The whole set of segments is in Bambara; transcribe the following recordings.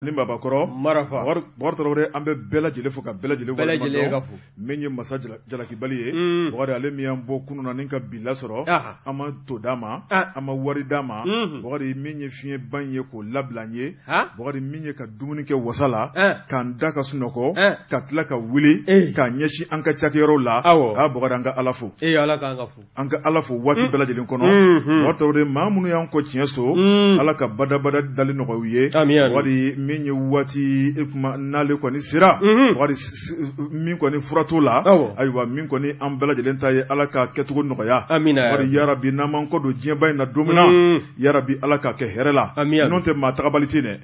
Ni Babakɔrɔ marafa Bɔkari Tarawele, an bɛ bɛɛ lajɛlen fo ka bɛɛ lajɛlen bɛɛ lajɛlen ka fo. Min ye masa jalakibali ye, Bɔkari, ale min y'an bɔ kunun na ni ka bi lasɔrɔ, an ma to d'a ma, an ma wari d'a ma. Bɔkari, min ye fiɲɛba in ye k'o labila an ye, Bɔkari, min ye ka dumuni kɛ wasa la, k'an da ka sunɔgɔ, ka tila ka wuli k'a ɲɛsin an ka cakɛyɔrɔw la. Aa Bɔkari, an ka Ala fo. Ee Ala k'an ka fo. An ka Ala fo waati bɛɛ lajɛlen kɔnɔ. Bɔkari Tarawele, maa minnu y'an kɔn tiɲɛ so, Ala ka badabada dali nɔgɔya u ye. Bɔkari, min ye waati kuma n'ale kɔni sera, Bɔkari, min kɔni fura t'o la, ayiwa min kɔni an bɛɛ lajɛlen ta ye, Ala ka kɛcogo nɔgɔya. Bɔkari, yarabi n'an m'an kɔ don diɲɛba in na don min na, yarabi Ala k'a kɛ hɛrɛ la. N'o tɛ maa tagabali tɛ yen dɛ.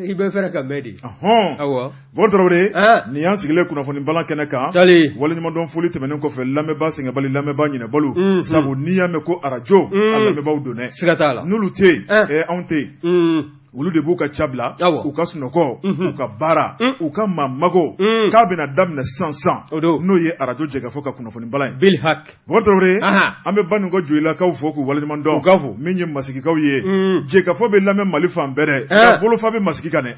I bɛ fɛɛrɛ ka mɛn de. Ɔhɔn. Bɔkari Tarawele, nin y'an sigilen kunnafoni balan kɛnɛ kan, waleɲumandɔn foli tɛmɛnen kɔfɛ, lamɛnbaa sɛgɛnbali, lamɛnbaa ɲinɛbali, sabu n'i y'a mɛn ko arajo, a lamɛnbaaw don dɛ, siga t'a la, n'olu tɛ yen, anw tɛ yen. Olu de b'u ka ca bila, u ka sunɔgɔ, u ka baara, u ka maa mago k'a bɛna daminɛ sisan sisan, n'o ye arajo jɛkafɔ ka kunnafoni balan ye. Bilhak. Bɔkari Tarawele, an bɛ Banikɔ Joyilakaw fo k'u waleɲuman dɔn, u ka fo, min ye Masigikaw ye, jɛkafɔ bɛ lamɛn Mali fan bɛɛ dɛ, nka bolofa bɛ Masigi kan dɛ.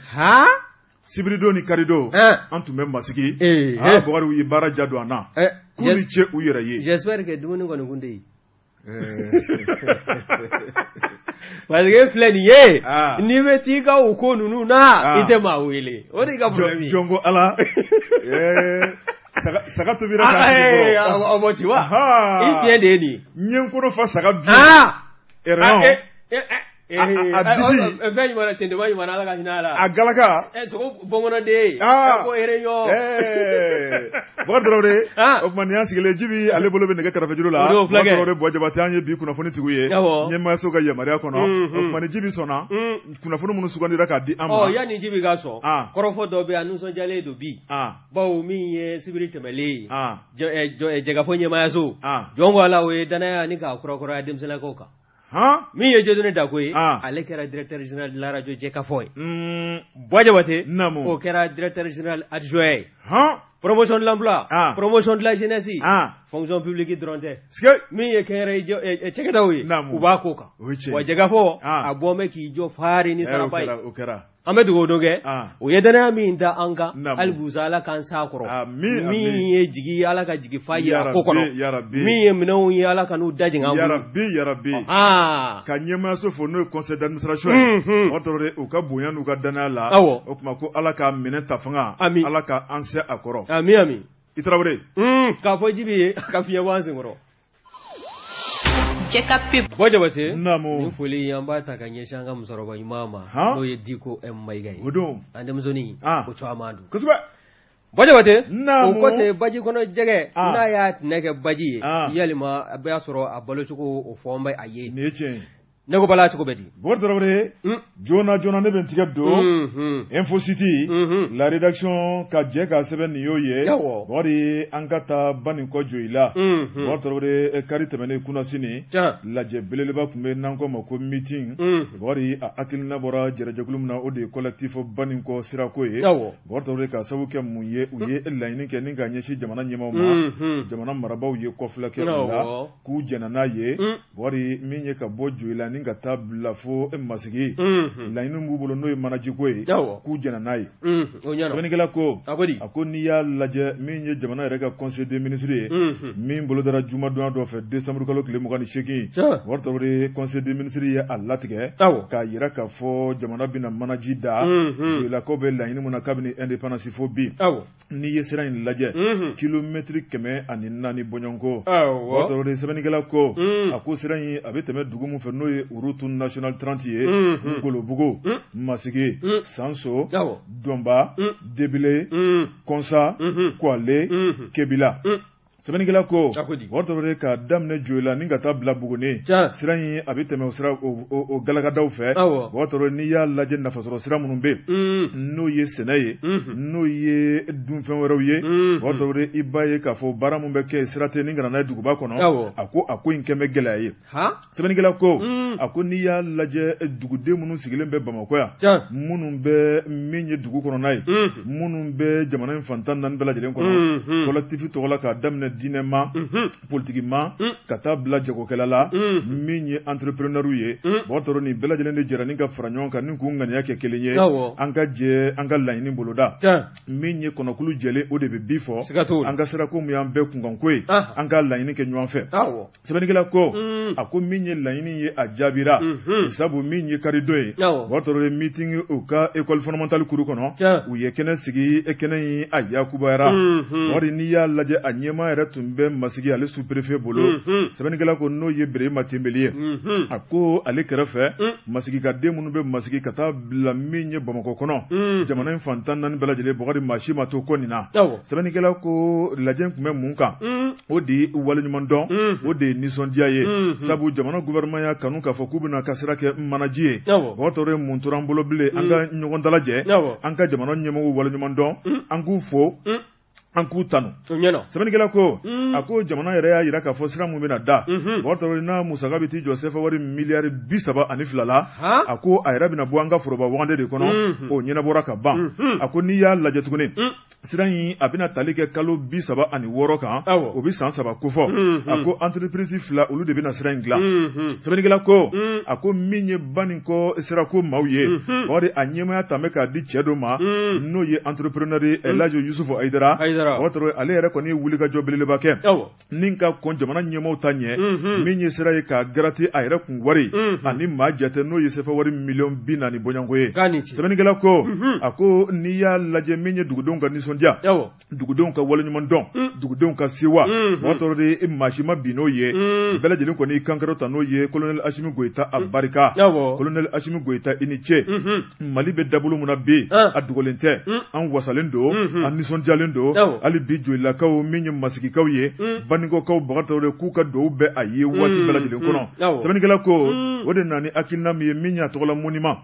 Sibiridon ni karidon, an tun bɛ Masigi. Aa Bɔkari, u ye baara ja don an na, k'u ni ce u yɛrɛ ye. J'espère que dumuni kɔni kun tɛ yen. Parce que filɛ nin ye, n'i bɛ t'i ka o ko ninnu na, i tɛ maa wele, o de y'i ka problème ye. Jɔn ko Ala, saga tobira k'a sigi kɔrɔ. Bon, tu vois, i fiɲɛ de ye nin ye. N ye n kɔnɔ fa saga bi. A disi fɛn ɲuman tentenba ɲuman, Ala ka hinɛ a la. A galaka. Sogo bɔnkɔnɔden. Ko réunion. Bɔkari Tarawele, o tuma nin y'an sigilen, Jibi ale bolo bɛ nɛgɛ karafejuru la. Bɔkari Tarawele, Buwa Jabate, an ye bi kunnafoni tigiw ye ɲɛmaayaso ka yamaruya kɔnɔ. O tuma ni Jibi sɔnna, kunnafoni minnu sugandira k'a di an ma. Ɔ, yanni Jibi ka sɔn, kɔrɔfɔ dɔ bɛ yen, a nisɔndiyalen don bi. Bawo min ye sibiri tɛmɛlen ye, jɛkafɔ ɲɛmaayaso, jɔn ko Ala, o ye danaya ni k'a kurakuraya denmisɛnninlakaw kan. Min ye Dieudonné Dako ye, ale kɛra directeur général de la radio Jɛkafɔ ye. Buwa Jabate, o kɛra directeur général adjoint ye. Promotion de l'emploi, promotion de la jeunesse, fonction publique dɔrɔn tɛ, min ye kɛnyɛrɛye cakɛdaw ye, u b'a ko kan. Wa Jɛkafɔ a bɔ bɛ k'i jɔ fari ni saraba ye. An bɛ dugawu don kɛ, u ye danaya min da an kan, hali busa Ala k'an s'a kɔrɔ. Min ye jigi ye, Ala ka jigi fa ye a ko kɔnɔ. Min ye minɛnw ye, Ala ka n'u da jigin an bolo. Yarabi, yarabi. Ka ɲɛmaayaso fo, n'o ye conseil d'administration ye, o tɔgɔ u ka bonya n'u ka danaya la. O tuma ko Ala ka minɛn ta fanga, Ala ka an se a kɔrɔ. Ami, ami. I Tarawele. K'a fɔ Jibi ye ka fiɲɛ bɔ an senkɔrɔ. Jɛka pub. Buwa Jabate, naamu, nin foli an b'a ta ka ɲɛsin an ka musokɔrɔba ɲuman ma, n'o ye Diko M Mayiga ye. O don. An denmusonin, o caman don. Kosɛbɛ. Buwa Jabate, naamu, o kɔ tɛ baji kɔnɔ jɛgɛ, n'a y'a tɛnɛ kɛ baji ye, yalima a bɛ y'a sɔrɔ a balocogo o fɔ bɛ a ye. Nin ye tiɲɛ ye. Ne ko Bala, cogo bɛ di? Bɔkari Tarawele, joona joona ne bɛ n tigɛ don Info City, la rédaction ka jɛ k'a sɛbɛn, nin y'o ye. Bɔkari, an ka taa Banikɔ Joyila. Bɔkari Tarawele, kari tɛmɛnen kunasini, lajɛ belebeleba tun bɛ n'an ko ma ko meeting. Bɔkari, a hakilina bɔra jɛrɛjɛkulu min na, o de ye collectif Banikɔ sirako ye. Bɔkari Tarawele, k'a sababu kɛ mun ye, u ye laɲini kɛ ni ka ɲɛsin jamana ɲɛmaaw ma. Jamana marabaaw ye kɔfilɛ kɛ u la, k'u jɛnna n'a ye. Bɔkari, min ye ka bɔ Joyila ni ka taa bila fo Masigi, laɲini b'u bolo, n'o ye manajiko ye, k'u jɛnna n'a ye. Sɛbɛnnikɛla ko, a ko n'i y'a lajɛ, min ye jamana yɛrɛ ka conseil des ministres ye min bolodara jumadonya dɔ fɛ, décembre kalo tile 28, Bɔkari Tarawele, conseil des ministres ye a latigɛ k'a jira k'a fɔ jamana bɛna manaji da Joyilakaw bɛ laɲini min na kabini indépendance fo bi. N'i ye sira in lajɛ, kilomɛtiri 104 bɔɲɔgɔnko. Bɔkari Tarawele, sɛbɛnnikɛla ko, a ko sira in a bɛ tɛmɛ dugu min fɛ, n'o ye route nationale 30 ye, Ngolobugu, Masigi, Sanso, Dɔnba, Debele, Kɔnsa, Kwale, Kebila. Sɛbɛnnikɛla ko, Bɔkari Tarawele, k'a daminɛ Joyila ni ka taa bila Buguni, sira in a bɛ tɛmɛ o sira o galakadaw fɛ. Bɔkari Tarawele, n'i y'a lajɛ, nafasɔrɔ sira minnu bɛ yen, n'o ye sɛnɛ ye, n'o ye dunfɛn wɛrɛw ye, Bɔkari Tarawele, i b'a ye k'a fɔ baara min bɛ kɛ, sira tɛ ni ka na n'a ye duguba kɔnɔ. A ko in kɛn bɛ gɛlɛya ye. Sɛbɛnnikɛla ko, a ko n'i y'a lajɛ, duguden minnu sigilen bɛ Bamakɔ yan, minnu bɛ min ye dugu kɔnɔna ye, minnu bɛ jamana in fan 14 bɛɛ lajɛlen kɔnɔ, collectif tɔgɔ la, k'a daminɛ diinɛma, politikima, ka taa bila jagokɛla la, min ye entrepreneur ye. Bakari Tarawele, nin bɛɛ lajɛlen de jɛra ni ka fara ɲɔgɔn kan ni k'u ŋaniya kɛ kelen ye, an ka jɛ an ka laɲini boloda. Min ye kɔnɔkulu jɛlen, o de bɛ bi fɔ. An ka sirako min y'an bɛɛ kunkanko ye, an ka laɲini kɛ ɲɔgɔn fɛ. Sɛbɛnnikɛla ko, a ko min ye laɲini ye, a jaabira, sabu min ye karidon ye, Bakari Tarawele, meeting u ka école fondamentale kuru kɔnɔ, u ye kɛnɛ sigi. Kɛnɛ in a yakubayara. Bakari, n'i y'a lajɛ, a ɲɛmaa yɛrɛ tun bɛ Masigi ale sous-préfet bolo. Sɛbɛnnikɛla ko n'o ye Berema Tenbeli ye, a ko ale kɛrɛfɛ, Masigi ka den minnu bɛ Masigi ka taa bila min ye Bamakɔ kɔnɔ, jamana in fan 14 bɛɛ lajɛlen, Bakari, maa si ma to kɔ nin na. Sɛbɛnnikɛla ko lajɛ tun bɛ mun kan? O de ye waleɲuman dɔn, o de ye nisɔndiya ye, sabu jamana gouvernement y'a kanu k'a fɔ k'u bɛna ka sira kɛ manaji ye. Bakari Tarawele, mun tora an bolo bilen? An ka ɲɔgɔn dalajɛ, an ka jamana ɲɛmɔgɔw waleɲuman dɔn, an k'u fo, an k'u tanu. Sɛbɛnnikɛla ko, a ko jamana yɛrɛ y'a jira k'a fɔ sira min bɛna da, Bakari Tarawele, n'a musaka bɛ t'i jɔ sefa wari miliyari 32 la, a ko a yɛrɛ bɛna bɔ an ka foroba wagande de kɔnɔ. O ɲɛnabɔra ka ban. A ko n'i y'a lajɛ tuguni, sira in a bɛna tali kɛ kalo 36 kan, o bɛ san 3 kofɔ. A ko entreprise 2, olu de bɛna sira in dilan. Sɛbɛnnikɛla ko, a ko min ye Banikɔ sirako maaw ye, Bakari, a ɲɛmaaya ta bɛ k'a di cɛ dɔ ma, n'o ye entrepreneur ye, Elhaji Yusufu Hayidara. Bakari Tarawele, ale yɛrɛ kɔni ye wulikajɔ belebeleba kɛ ni ka kɔn jamana ɲɛmaaw ta ɲɛ. Min ye sira ye k'a garanti a yɛrɛ kun wari ani maa jate, n'o ye sefa wari miliyɔn 40 bɔɲɔgɔnko ye. Sɛbɛnnikɛla ko, a ko n'i y'a lajɛ, min ye dugudenw ka nisɔndiya, dugudenw ka waleɲuman dɔn, dugudenw ka sewa, Bakari Tarawele, maa si ma bin n'o ye. Bɛɛ lajɛlen kɔni kankɛrɛ ta n'o ye colonel Asimi Goyita, a barika. Colonel Asimi Goyita, i ni ce. Mali bɛ dabolo min na bi, a dogolen tɛ. An wasalen don, an nisɔndiyalen don. Hali bi, Joyilakaw, min ye Masigikaw ye, Banikɔkaw, Bakari Tarawele, k'u ka dugawu bɛ a ye waati bɛɛ lajɛlen kɔnɔ. Sɛbɛnnikɛla ko o de nana ni hakilina min ye, min ye a tɔgɔla monument,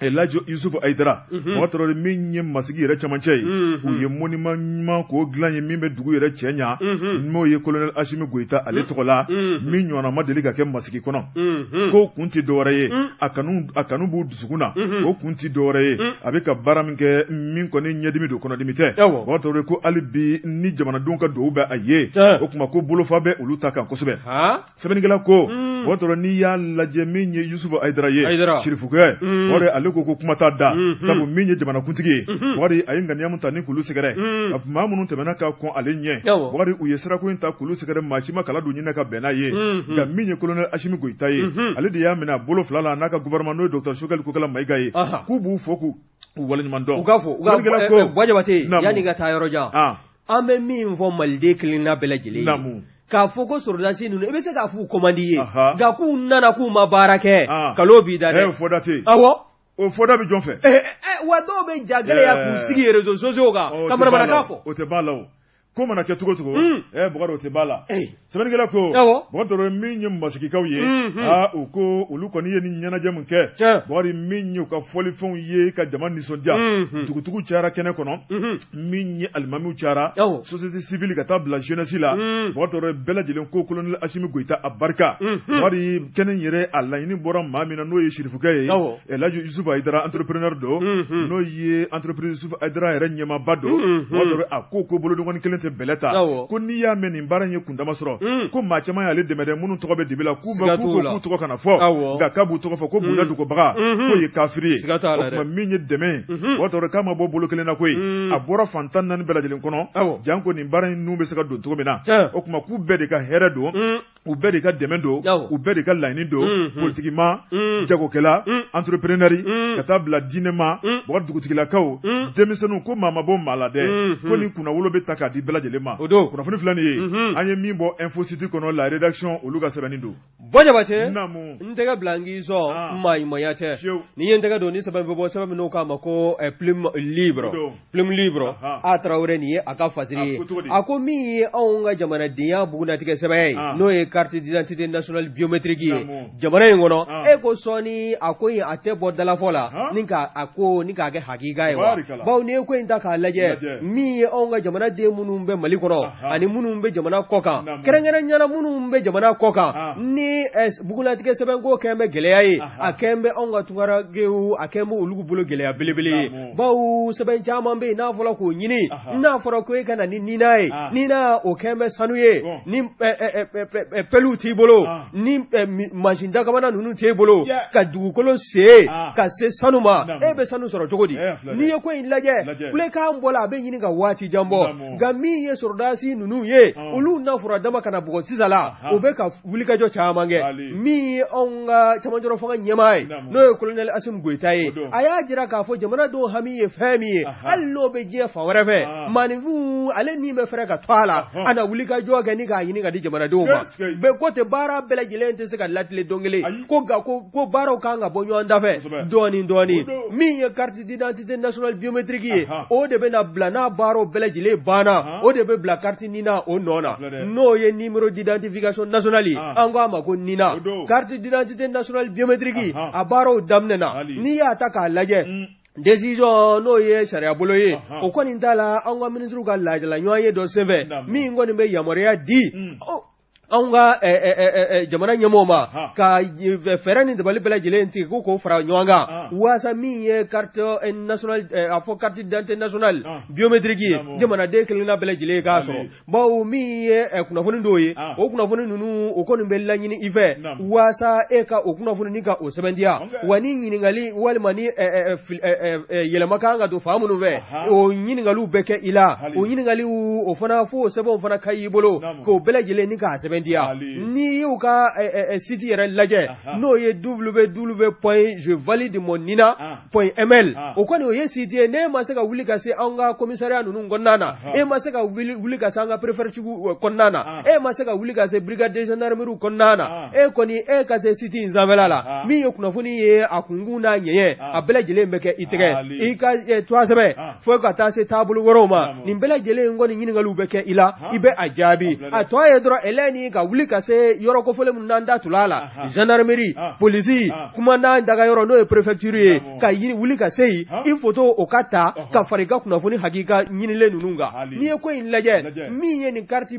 Elhaji Yusufu Hayidara, Bakari Tarawele, min ye Masigi yɛrɛ camancɛ ye, u ye monument ɲuman k'o dilan ye, min bɛ dugu yɛrɛ cɛ ɲa, n'o ye colonel Asimi Goyita ale tɔgɔ la, min ɲɔgɔnna ma deli ka kɛ Masigi kɔnɔ. K'o kun tɛ dɔwɛrɛ ye, a kanu b'u dusukun na. O kun tɛ dɔwɛrɛ ye, a bɛ ka baara min kɛ, min kɔni ɲɛdimi don, kɔnɔdimi tɛ. Bakari Tarawele ko hali bi ni jamanadenw ka dugawu bɛ a ye, o tuma ko bolofa bɛ olu ta kan kosɛbɛ. Sɛbɛnnikɛla ko, Bakari Tarawele, n'i y'a lajɛ, min ye Yusufu Hayidara ye, Sirifukɛ, Bakari, ale ko kuma t'a da, sabu min ye jamanakuntigi ye, Bakari, a ye ŋaniya min ta ni k'olu sɛgɛrɛ, maa minnu tɛmɛna ka kɔn ale ɲɛ, Bakari, u ye sirako in ta k'olu sɛgɛrɛ, maa si ma kala don ɲinɛ ka bɛn n'a ye. Nka min ye colonel Asimi Goyita ye, ale de y'a minɛ a bolo fila la, n'a ka gouvernement, n'o ye docteur Choguel Kokala Mayiga ye, k'u b'u fo k'u waleɲuman dɔn. U k'a fɔ Sɛbɛnnikɛla ko Buwa Jabate, yanni ka taa yɔrɔ jan, an bɛ min fɔ maliden kelenna bɛɛ lajɛlen ye, k'a fɔ ko sɔrɔdasi ninnu, i bɛ se k'a f'u ko man di ye, nka k'u nana k'u ma baara kɛ, nkalon b'i da dɛ. O fɔda tɛ yen. Awɔ. O fɔda bɛ jɔn fɛ? Wa dɔw bɛ ja gɛlɛya k'u sigi réseaux sociaux kan ka manamanakan fɔ. O tɛ ba la o. Ko mana kɛ cogo cogo, Bukari, o tɛ ba la. Sɛbɛnnikɛla ko, Bukari Tarawele, min ye Masigikaw ye, aa, u ko olu kɔni ye ni ɲɛnajɛ min kɛ, Bukari, min ye u ka fɔlifɛnw ye ka jama nisɔndiya, dugutigiw cayara kɛnɛ kɔnɔ, min ye alimamiw cayara, société civile ka taa bila jeunesse la, Bukari Tarawele, bɛɛ lajɛlen ko colonel Asimi Goyita a barika. Bukari, kɛnɛ yɛrɛ a laɲini bɔra maa min na, n'o ye Sirifukɛ ye, Elhaji Yusufu Hayidara, entrepreneur don, n'o ye entreprise Yusufu Hayidara yɛrɛ ɲɛmaaba don. Bukari Tarawele, a ko bolodengɔnni kelen tɛ bɛlɛ ta. Ko n'i y'a mɛn nin baara in ye kundama sɔrɔ, ko maa caman y'ale dɛmɛ dɛ, minnu tɔgɔ bɛ dibi la, k'u k'u tɔgɔ kana fɔ, nka k'a b'u tɔgɔ fɔ, ko bonya dogobaga k'o ye kafiri ye. O tuma min ye dɛmɛ ye, Bukari Tarawele, k'a ma bɔ bolo kelen na koyi, a bɔra fan 14 bɛɛ lajɛlen kɔnɔ, janko nin baara in nun bɛ se ka don cogo min na. O tuma k'u bɛɛ de ka hɛrɛ don, u bɛɛ de ka dɛmɛ don, u bɛɛ de ka laɲini don, politikima, jagokɛla, entrepreneur, ka taa bila diinɛma, Bukari, dugutigilakaw, denmisɛnninw, ko maa ma bɔ maa la dɛ, ko ni kunnawolo bɛ ta k'a di bɛɛ lajɛlen ma. Kunnafoni filɛ nin ye, an ye min bɔ Info City kɔnɔ, la rédaction, olu ka sɛbɛnni don. Buwa Jabate, n tɛgɛ bila n k'i sɔn, maa ɲumanya tɛ. N'i ye n tɛgɛ don ni sɛbɛn bɛ bɔ, sɛbɛn min n'o k'a ma ko Plume Libre, Plume Libre, a Tarawele, nin ye a ka fasiri ye. A ko min ye anw ka jamanadenya bugunnatigɛ sɛbɛn ye, n'o ye carte d'identité nationale biométrique ye jamana in kɔnɔ, e ko sɔɔni a ko in a tɛ bɔ dalafɔ la ni k'a ko ni k'a kɛ hakika ye wa? Bawo n'i ye ko in ta k'a lajɛ, min ye anw ka jamanaden minnu minnu bɛ Mali kɔnɔ ani minnu bɛ jamana kɔ kan, kɛrɛnkɛrɛnnenya la minnu bɛ jamana kɔ kan, ni bugunnatigɛ sɛbɛnko kɛn bɛ gɛlɛya ye, a kɛn bɛ anw ka tunkarankew, a kɛn bɛ olu bolo gɛlɛya belebele ye, bawo sɛbɛn caman bɛ yen n'a fɔra k'o ɲini, n'a fɔra ko e ka na ni nina ye, nina o kɛn bɛ sanu ye, ni pɛliw t'i bolo, ni mansin dakamana ninnu t'e bolo ka dugukolo sen ka se sanu ma, e bɛ sanu sɔrɔ cogo di? N'i ye ko in lajɛ, kulekan bɔla a bɛ ɲini ka waati jan bɔ, nka min ye sɔrɔdasi ninnu ye, olu na fura dama kana bugɔ sisan la, u bɛ ka wulikajɔ caman kɛ. Min ye anw ka cɛmancɛrɔ fanga ɲɛmaa ye, n'o ye kolonɛli Asimi Goyita ye, a y'a jira k'a fɔ jamanadenw hami ye fɛn min ye, hali n'o bɛ diɲɛ fan wɛrɛ fɛ, maaninfinw ale ni bɛ fɛrɛ ka to a la, a na wulikajɔ kɛ ni k'a ɲini ka di jamanadenw ma. Bɛɛ ko tɛ baara bɛɛ lajɛlen tɛ se ka latilen don kelen ko, nka ko baaraw kan ka bɔ ɲɔgɔn dafɛ dɔɔnin dɔɔnin. Min ye carte d'identité nationale biométrique ye, o de bɛna bila n'a baaraw bɛɛ lajɛlen banna, o de bɛ bila carte NINA o nɔ na, n'o ye numéro d'identification nationale ye, an ko a ma ko NINA. Carte d'identité nationale biométrique, a baaraw daminɛna. N'i y'a ta k'a lajɛ, décision n'o ye sariya bolo ye, o kɔni t'a la an ka minisiriw ka lajɛla ɲɔgɔn ye dɔ senfɛ min kɔni bɛ yamaruya di anw ka jamana ɲɛmɔgɔw ma ka fɛɛrɛ ni dabali bɛɛ lajɛlen tigɛ ko k'o fara ɲɔgɔn kan, waasa min ye carte nationale, a fɔ carte d'identité nationale biométrique ye, jamanaden kelenna bɛɛ lajɛlen k'a sɔrɔ. Bawo min ye kunnafoni dɔw ye, o kunnafoni ninnu o kɔni bɛ laɲini i fɛ waasa e ka o kunnafoni ka o sɛbɛntiya, wa ni ɲininkali walima ni yɛlɛma kan ka don fan minnu fɛ, o ɲininkaliw bɛ kɛ i la, o ɲininkaliw o fana fo o sɛbɛnw fana ka y'i bolo k'o bɛɛ lajɛlen ni k'a sɛbɛntiya. N'i y'u ka site yɛrɛ lajɛ, n'o ye www point je valide mon nina point ml, o kɔni o ye site ye. N'e ma se ka wuli ka se an ka commissariat ninnu kɔnɔna na, e ma se ka wuli ka se an ka préfecture kɔnɔna na, e ma se ka wuli ka se brigade de gendarmerie kɔnɔna na, e kɔni e ka se site in sanfɛla la, min ye kunnafoni ye, a kunkun n'a ɲɛɲɛ, a bɛɛ lajɛlen bɛ kɛ i tɛgɛ, i ka tɔgɔ sɛbɛn fo ka taa se taabolo wɛrɛw ma, nin bɛɛ lajɛlen kɔni ɲininkaliw bɛ kɛ i la, i bɛ a jaabi. A tɔ ye dɔrɔn elɛ ka wuli ka se yɔrɔ kofɔlen minnu n'an da tula la, gendarmerie, polisi, commandant dagayɔrɔ n'o ye préfecture ye, ka wuli ka se yen, i photo o ka ta ka fara i ka kunnafoni hakika ɲinilen ninnu kan. N'i ye ko in lajɛ, min ye nin carte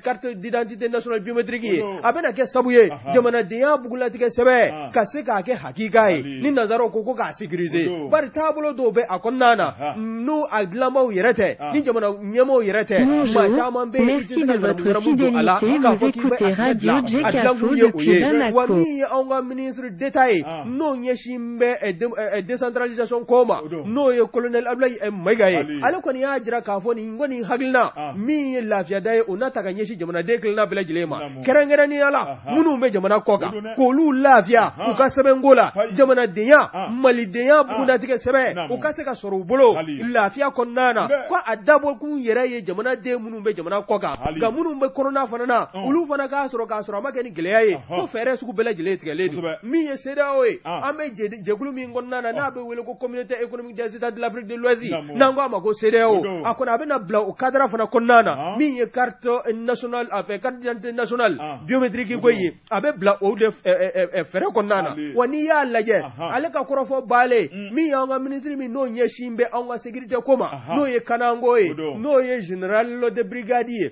carte d'identité nationale biométrique ye, a bɛna kɛ sabu ye jamanadenya bugulatigɛ sɛbɛn ka se k'a kɛ hakika ye, ni nanzaraw ko k'a sécuriser, bari taabolo dɔw bɛ a kɔnɔna na, n'u a dilanbaw yɛrɛ tɛ, ni jamana ɲɛmɔgɔw yɛrɛ tɛ, maa caman bɛ yen i tɛ se ka ŋanamu don a la k'a fɔ k'i bɛ a sɛbɛn dilan, a dilankun ye o ye. Wa min ye anw ka ministre d'État ye, n'o ɲɛsin bɛ décentralisation ko ma, n'o ye colonel Abdoulaye Mayiga ye, ale kɔni y'a jira k'a fɔ nin kɔni hakilina min ye lafiyada ye, o na ta ka ɲɛsin jamanaden kelenna bɛɛ lajɛlen ma, kɛrɛnkɛrɛnnenya la minnu bɛ jamana kɔ kan, k'olu lafiya u ka sɛbɛnko la, jamanadenya, malidenya bugunnatigɛ sɛbɛn o ka se ka sɔrɔ u bolo lafiya kɔnɔna na, ko a dabɔkun yɛrɛ ye jamanaden minnu bɛ jamana kɔ kan, nka minnu bɛ kɔnɔna fana na, olu fana k'a sɔrɔ k'a sɔrɔ a ma kɛ ni gɛlɛya ye, ko fɛɛrɛ sugu bɛɛ lajɛlen tigɛlen don. Min ye CEDEAO ye, an bɛ jɛkulu min kɔnɔna na, n'a bɛ wele ko Communauté économique des États de l'Afrique de l'Ouest, n'an ko a ma ko CEDEAO, a kɔni a bɛna bila o cadre fana kɔnɔna na, min ye carte nationale, a fɛ carte d'identité nationale biométrique ko ye, a bɛ bila o de fɛɛrɛ kɔnɔna na. Wa n'i y'a lajɛ, ale ka kɔrɔfɔ balen, min y'an ka ministre min n'o ɲɛsin bɛ anw ka sécurité ko ma, n'o ye kananko ye, n'o ye général de brigade ye,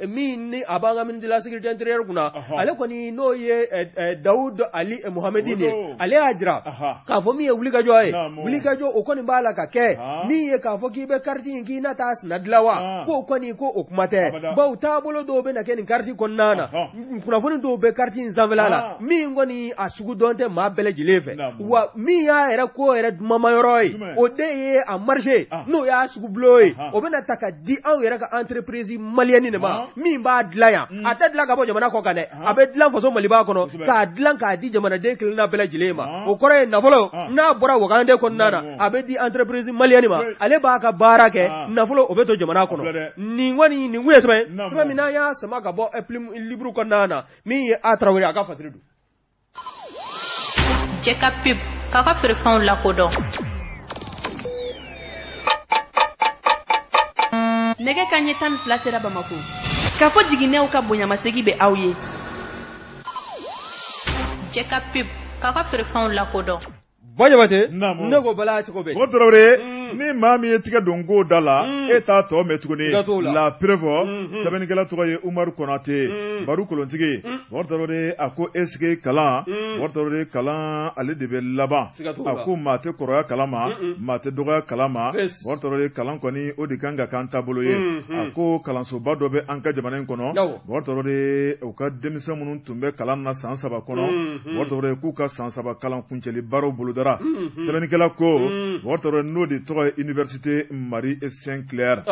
min ni a b'an ka ministre de la sécurité intérieure kunna, ale kɔni n'o ye Dawud Ali Mohamedine ye, ale y'a jira k'a fɔ min ye wulikajɔ ye, wulikajɔ o kɔni b'a la ka kɛ, min ye k'a fɔ k'i bɛ carte in k'i na taa sina dilan wa, k'o kɔni ko o kuma tɛ, bawo taabolo dɔw bɛ na kɛ nin carte kɔnɔna na, kunnafoni dɔw bɛ carte in sanfɛla la min kɔni a sugu dɔn tɛ maa bɛɛ lajɛlen fɛ. Wa min y'a yɛrɛ ko yɛrɛ dumama yɔrɔ ye, o de ye a marché, n'o y'a sugubulon ye, o bɛna ta ka di anw yɛrɛ ka entreprise malienne de ma min b'a dilan yan. A tɛ dilan ka bɔ jamana kɔ kan dɛ, a bɛ dilan faso Maliba kɔnɔ k'a dilan k'a di jamanaden kelenna bɛɛ lajɛlen ma. O kɔrɔ ye nafolo n'a bɔra wagande kɔnɔna na, a bɛ di entreprise malienne ma, ale b'a ka baara kɛ, nafolo o bɛ to jamana kɔnɔ. Nin kɔni nin kun ye sɛbɛn sɛbɛn min n'an y'a sama ka bɔ Plume Libre kɔnɔna na, min ye A Tarawele a ka fasiri don. Jɛka Pub k'aw ka feerefɛnw lakodɔn. Nɛgɛ kanɲɛ 12 sera Bamako. K'a fɔ jiginɛw ka bonyamasegin bɛ aw ye. Jɛka Pub k'aw ka feerefɛnw lakodɔn. Ba Jabate, ne ko Bala cogo bɛ? O Tarawele. Ni maa min ye tigɛ don ko da la, e t'a tɔ mɛn tuguni. La preuve, sɛbɛnnikɛla tɔgɔ ye Umaru Konate, Baru Kolontigi. Bɔkari Tarawele a ko est ce que kalan, Bɔkari Tarawele kalan ale de bɛ laban. A ko maa tɛ kɔrɔya kalan ma, maa tɛ dɔgɔya kalan ma. Bɔkari Tarawele kalan kɔni o de kan ka k'an taabolo ye. A ko kalansoba dɔ bɛ an ka jamana in kɔnɔ, Bɔkari Tarawele u ka denmisɛn minnu tun bɛ kalan na san 3 kɔnɔ, Bɔkari Tarawele k'u ka san 3 kalan kuncɛli baaraw bolodara. Sɛbɛnnikɛla ko Bɔkari Tarawele n'o de tɔgɔ ye Université Marie Saint Clair.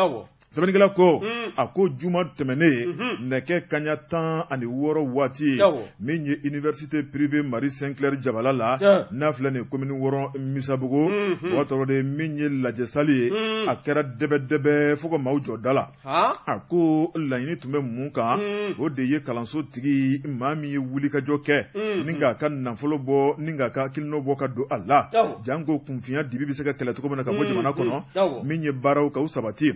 Sɛbɛnnikɛla ko a ko juma tɛmɛnen nɛgɛ kaɲa 16 waati, min ye Université privée Marie Saint Clair Jabala la, n'a filɛ nin commune 6 Misabugu, Bɔkari Tarawele min ye lajɛ salle ye, a kɛra dɛbɛ-dɛbɛ fo ka maaw jɔ da la. A ko laɲini tun bɛ mun kan? O de ye kalanso tigi maa min ye wulikajɔ kɛ ni k'a ka nafolo bɔ ni k'a ka hakilinaw bɔ ka don a la, janko kunfinya dibi bɛ se ka kɛlɛ cogo min na ka bɔ jamana kɔnɔ, min ye baaraw k'u sabati,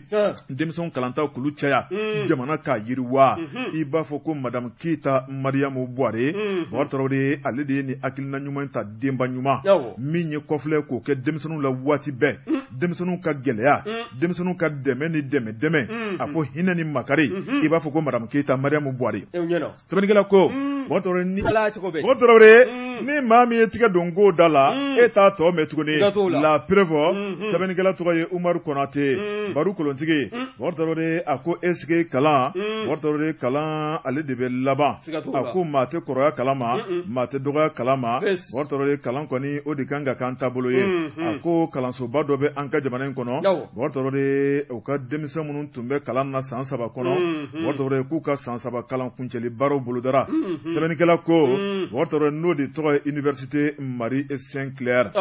denmisɛnw kalantaw k'olu caya, jamana k'a yiriwa. I b'a fɔ ko madame Keyita Mariyamu Buware, Bɔkari Tarawele ale de ye nin hakilina ɲuman ta, denba ɲuman min ye kɔfilɛ k'o kɛ denmisɛnninw la waati bɛɛ, denmisɛnninw ka gɛlɛya, denmisɛnninw ka dɛmɛ ni dɛmɛ dɛmɛ, a fɔ hinɛ ni makari, i b'a fɔ ko madame Keyita Mariyamu Buware. Sɛbɛnnikɛla ko Bɔkari Tarawele ni maa min ye tigɛ don ko da la, e t'a tɔ mɛn tuguni. La preuve, sɛbɛnnikɛla tɔgɔ ye Umaru Konate, Baru Kolontigi. Bɔkari Tarawele a ko est ce que kalan, Bɔkari Tarawele kalan ale de bɛ laban. A ko maa tɛ kɔrɔya kalan ma, maa tɛ dɔgɔya kalan ma. Bɔkari Tarawele kalan kɔni o de kan ka k'an taabolo ye. A ko kalansoba dɔ bɛ an ka jamana in kɔnɔ, Bɔkari Tarawele u ka denmisɛn minnu tun bɛ kalan na san 3 kɔnɔ, Bɔkari Tarawele k'u ka san 3 kalan kuncɛli baaraw bolodara. Sɛbɛnnikɛla ko Bɔkari Tarawele n'o de tɔgɔ ye Université Marie Saint Clair.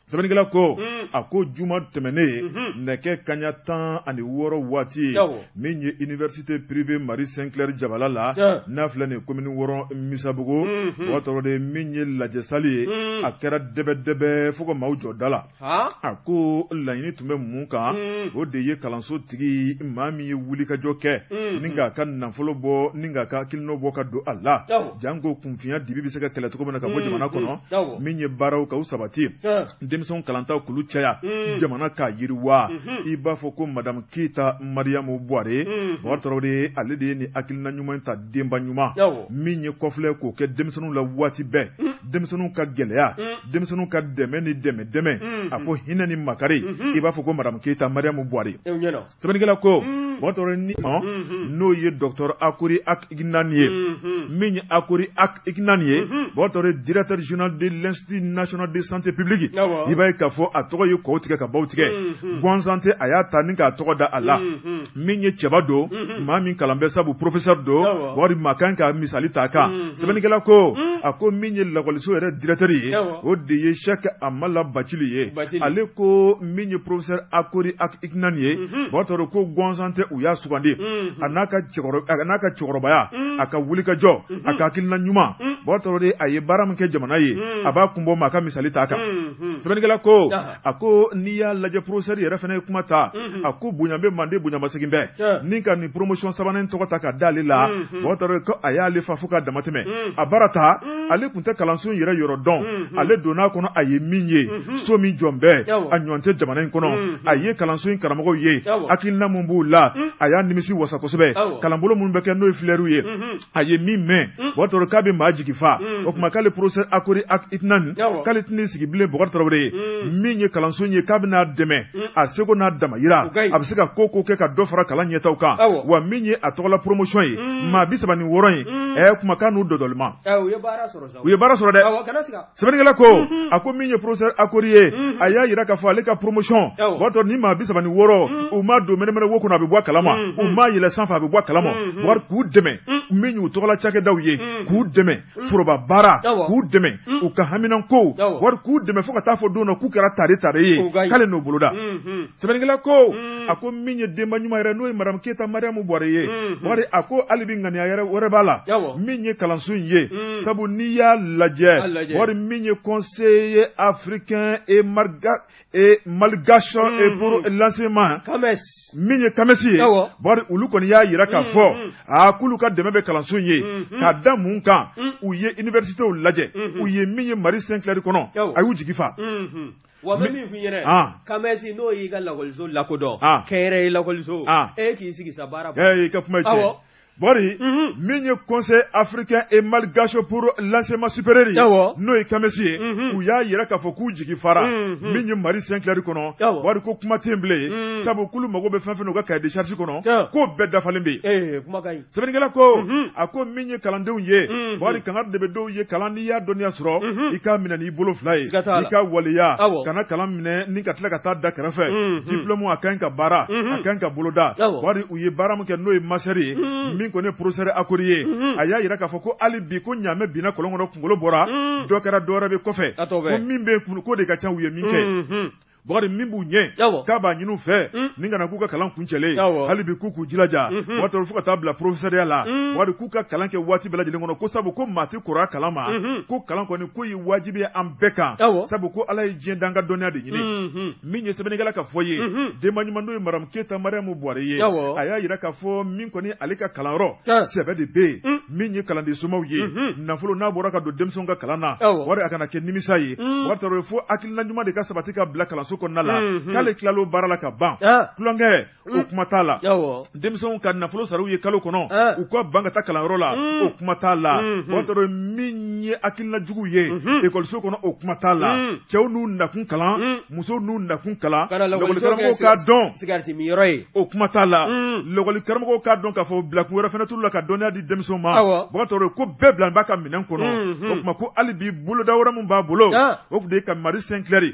Sɛbɛnnikɛla ko a ko juma tɛmɛnen nɛgɛ kaɲa 16 waati, min ye Université privée Marie Saint Clair Jabala la, n'a filɛ nin commune 6 Misabugu, Bɔkari Tarawele min ye lajɛ salle ye, a kɛra dɛbɛ-dɛbɛ fo ka maaw jɔ da la. A ko laɲini tun bɛ mun kan? O de ye kalanso tigi maa min ye wulikajɔ kɛ ni k'a ka nafolo bɔ ni k'a ka hakilinaw bɔ ka don a la, janko kunfinya dibi bɛ se ka kɛlɛ cogo min na ka bɔ jamana kɔnɔ, min ye baaraw k'u sabati, denmisɛnw kalantaw k'olu caya, jamana k'a yiriwa. I b'a fɔ ko madame Keyita Mariyamu Buware, Bɔkari Tarawele ale de ye nin hakilina ɲuman ta, denba ɲuman min ye kɔfilɛ k'o kɛ denmisɛnninw la waati bɛɛ, denmisɛnninw ka gɛlɛya, denmisɛnninw ka dɛmɛ ni dɛmɛ dɛmɛ, a fɔ hinɛ ni makari, i b'a fɔ ko madame Keyita Mariyamu Buware. Sɛbɛnnikɛla ko Bɔkari Tarawele ni n'o ye docteur Akori Akignan ye, min ye Akori Akignan ye, Bɔkari Tarawele directeur général de l'Institut national de santé publique, i b'a ye k'a fɔ a tɔgɔ ye kɔw tigɛ ka baw tigɛ gansan tɛ, a y'a ta ni k'a tɔgɔ da a la. Min ye cɛba don, maa min kalan bɛ, sabu professeur don, wari maa kan ka misali ta kan. Sɛbɛnnikɛla ko a ko min ye lakɔliso yɛrɛ directeur ye, o de ye Cheikh Amala Bacili ye. Ale ko min ye professeur Akori Akignan ye, Bɔkari Tarawele ko gansan tɛ u y'a sugandi, a n'a ka cɛkɔrɔbaya, a ka wulikajɔ, a ka hakilina ɲuman. Bɔkari Tarawele a ye baara min kɛ jamana ye, a b'a kun bɔ maa ka misali ta kan. Sɛbɛnnikɛla ko a ko n'i y'a lajɛ, professeur yɛrɛ fana ye kuma ta, a ko bonya bɛ manden, bonyamasegin bɛɛ ni ka nin promotion sabanan tɔgɔ ta ka d'ale la. Bɔkari Tarawele ko a y'ale fa fo k'a damatɛmɛ. A baara ta, ale tun tɛ kalanso in yɛrɛ yɔrɔ dɔn, ale donna a kɔnɔ, a ye min ye, so min jɔn bɛɛ a ɲɔgɔn tɛ jamana in kɔnɔ. A ye kalanso in karamɔgɔw ye, hakilina min b'u la, a y'a nimisi wasa kosɛbɛ. Kalanbolo minnu bɛ kɛ, n'o ye filière ye, a ye min mɛn, Bɔkari Tarawele k'a bɛ maa jigi fa. O tuma k'ale professeur Akori Akignan, k'ale tɛn'i sigi bilen. Bɔkari Tarawele ye min ye kalanso in ye, k'a bɛna dɛmɛ a seko n'a damayira, a bɛ se ka ko ko kɛ ka dɔ fara kalan ɲɛtaw kan. Wa min ye a tɔgɔla promotion ye, maa 36 ye, kuma k'a n'u dɔdɔlima u ye baara sɔrɔ, u ye baara sɔrɔ dɛ. Sɛbɛnnikɛla ko a ko min ye professeur Akori ye, a y'a jira k'a fɔ ale ka promotion, Bɔkari Tarawele, ni maa 36, u ma don mɛnɛmɛnɛ wo kɔnɔ, a bɛ bɔ a kalama, u ma yɛlɛ sanfɛ, a bɛ bɔ a kalama. Bɔkari k'u dɛmɛ, min y'u tɔgɔla cakɛdaw ye, k'u dɛmɛ foroba baara, k'u dɛmɛ u ka haminankow, wari k'u dɛmɛ fo ka taa fɔ don na k'u kɛra tare tare ye, k'ale n'o boloda. Sɛbɛnnikɛla ko a ko min ye denba ɲuman yɛrɛ, n'o ye madame Keyita Mariyamu Buware ye, Bɔkari a ko hali bi ŋaniya yɛrɛ wɛrɛ b'a la, min ye kalanso in ye, sabu n'i y'a lajɛ, Bɔkari, min ye conseiller africain et marga et malgache et pour l'enseignement, min ye CAMES ye, Bɔkari, olu kɔni y'a jira k'a fɔ aa k'olu ka dɛmɛ bɛ kalanso in ye. K'a da mun kan? U ye universitéw lajɛ, u ye min ye Marie Saint Clair kɔnɔ, a y'u jigi fa. Wa n bɛ min f'i ɲɛna, CAMES n'o y'i ka lakɔliso lakodɔn, kɛnyɛrɛye lakɔliso, e k'i sigi sa baara. I ka kuma ye tiɲɛ. Bɔri, min ye Conseil africain et malgache pour l'enseignement supérieur ye, n'o ye CAMES ye, u y'a yira k'a fɔ k'u jigi fara min ye Marie Saint Clair kɔnɔ. Bɔri, ko kuma tɛ yen bilen, sabu k'olu mago bɛ fɛn fɛn u ka cahier de charge kɔnɔ, k'o bɛɛ dafalen bɛ yen. Kuma ka ɲi. Sɛbɛnnikɛla ko, a ko min ye kalandenw ye, Bɔri, kangari de bɛ dɔw ye: kalan, n'i y'a dɔnniya sɔrɔ, i k'a minɛ n'i bolo fila ye, i ka waleya, kana kalan minɛ ni ka tila ka taa da kɛrɛfɛ. Diplôme, a ka ɲi ka baara, a ka ɲi ka boloda. Bɔri, u ye baara min kɛ, n'o ye master ye, min kɔni ye professeur Akori ye, a y'a yira k'a fɔ ko hali bi, ko ɲaamɛ binna kɔlɔn kɔnɔ, kunkolo bɔra, dɔ kɛra, dɔ wɛrɛ bɛ kɔfɛ, ko min bɛ yen, k'o de ka ca. U ye min kɛ, Bakari, min b'u ɲɛ k'a b'a ɲini u fɛ ni kana k'u ka kalan kuncɛlen, hali bi k'u k'u jilaja waati fo ka taa bila professeur la. Bakari, k'u ka kalan kɛ waati bɛɛ lajɛlen kɔnɔ, ko sabu ko maa tɛ kɔrɔya kalan ma, ko kalan kɔni ko ye wajibi ye an bɛɛ kan, sabu ko Ala ye diɲɛ dan ka dɔnniya de ɲini. Min ye sɛbɛnnikɛla ka fɔ ye, denba ɲuman, n'o ye Maramu Keyita Mariamu Buware ye, a y'a yira k'a fɔ min kɔni ale ka kalanyɔrɔ sɛbɛ de bɛ yen. Min ye kalanden somaw ye, nafolo n'a bɔra ka don denmisɛnw ka kalan na, wari a kana kɛ nimisa ye. Wari fo hakilina ɲuman de ka sabati ka bila kalanso kɔnɔna la. K'ale tilal'o baara la ka ban, tulonkɛ o kuma t'a la. Denmisɛnw ka nafolo sara u ye kalo kɔnɔ, u ka ban ka taa kalanyɔrɔ la, o kuma t'a la. Waati min ye hakilina jugu ye ekɔliso kɔnɔ, o kuma t'a la. Cɛw n'u nakun kalan, musow n'u nakun kalan, lakɔlikaramɔgɔw k'a dɔn sigarɛti min yɔrɔ ye, o kuma t'a la. Lakɔlikaramɔgɔw k'a dɔn k'a fɔ bilakun wɛrɛ fana t'u la ka dɔnniya di denmisɛnw ma. Bakari, ko bɛɛ bila b'a ka minɛn kɔnɔ. O tuma ko hali bi boloda wɛrɛ min b'a bolo, o tun de ye ka Marie Saint Clair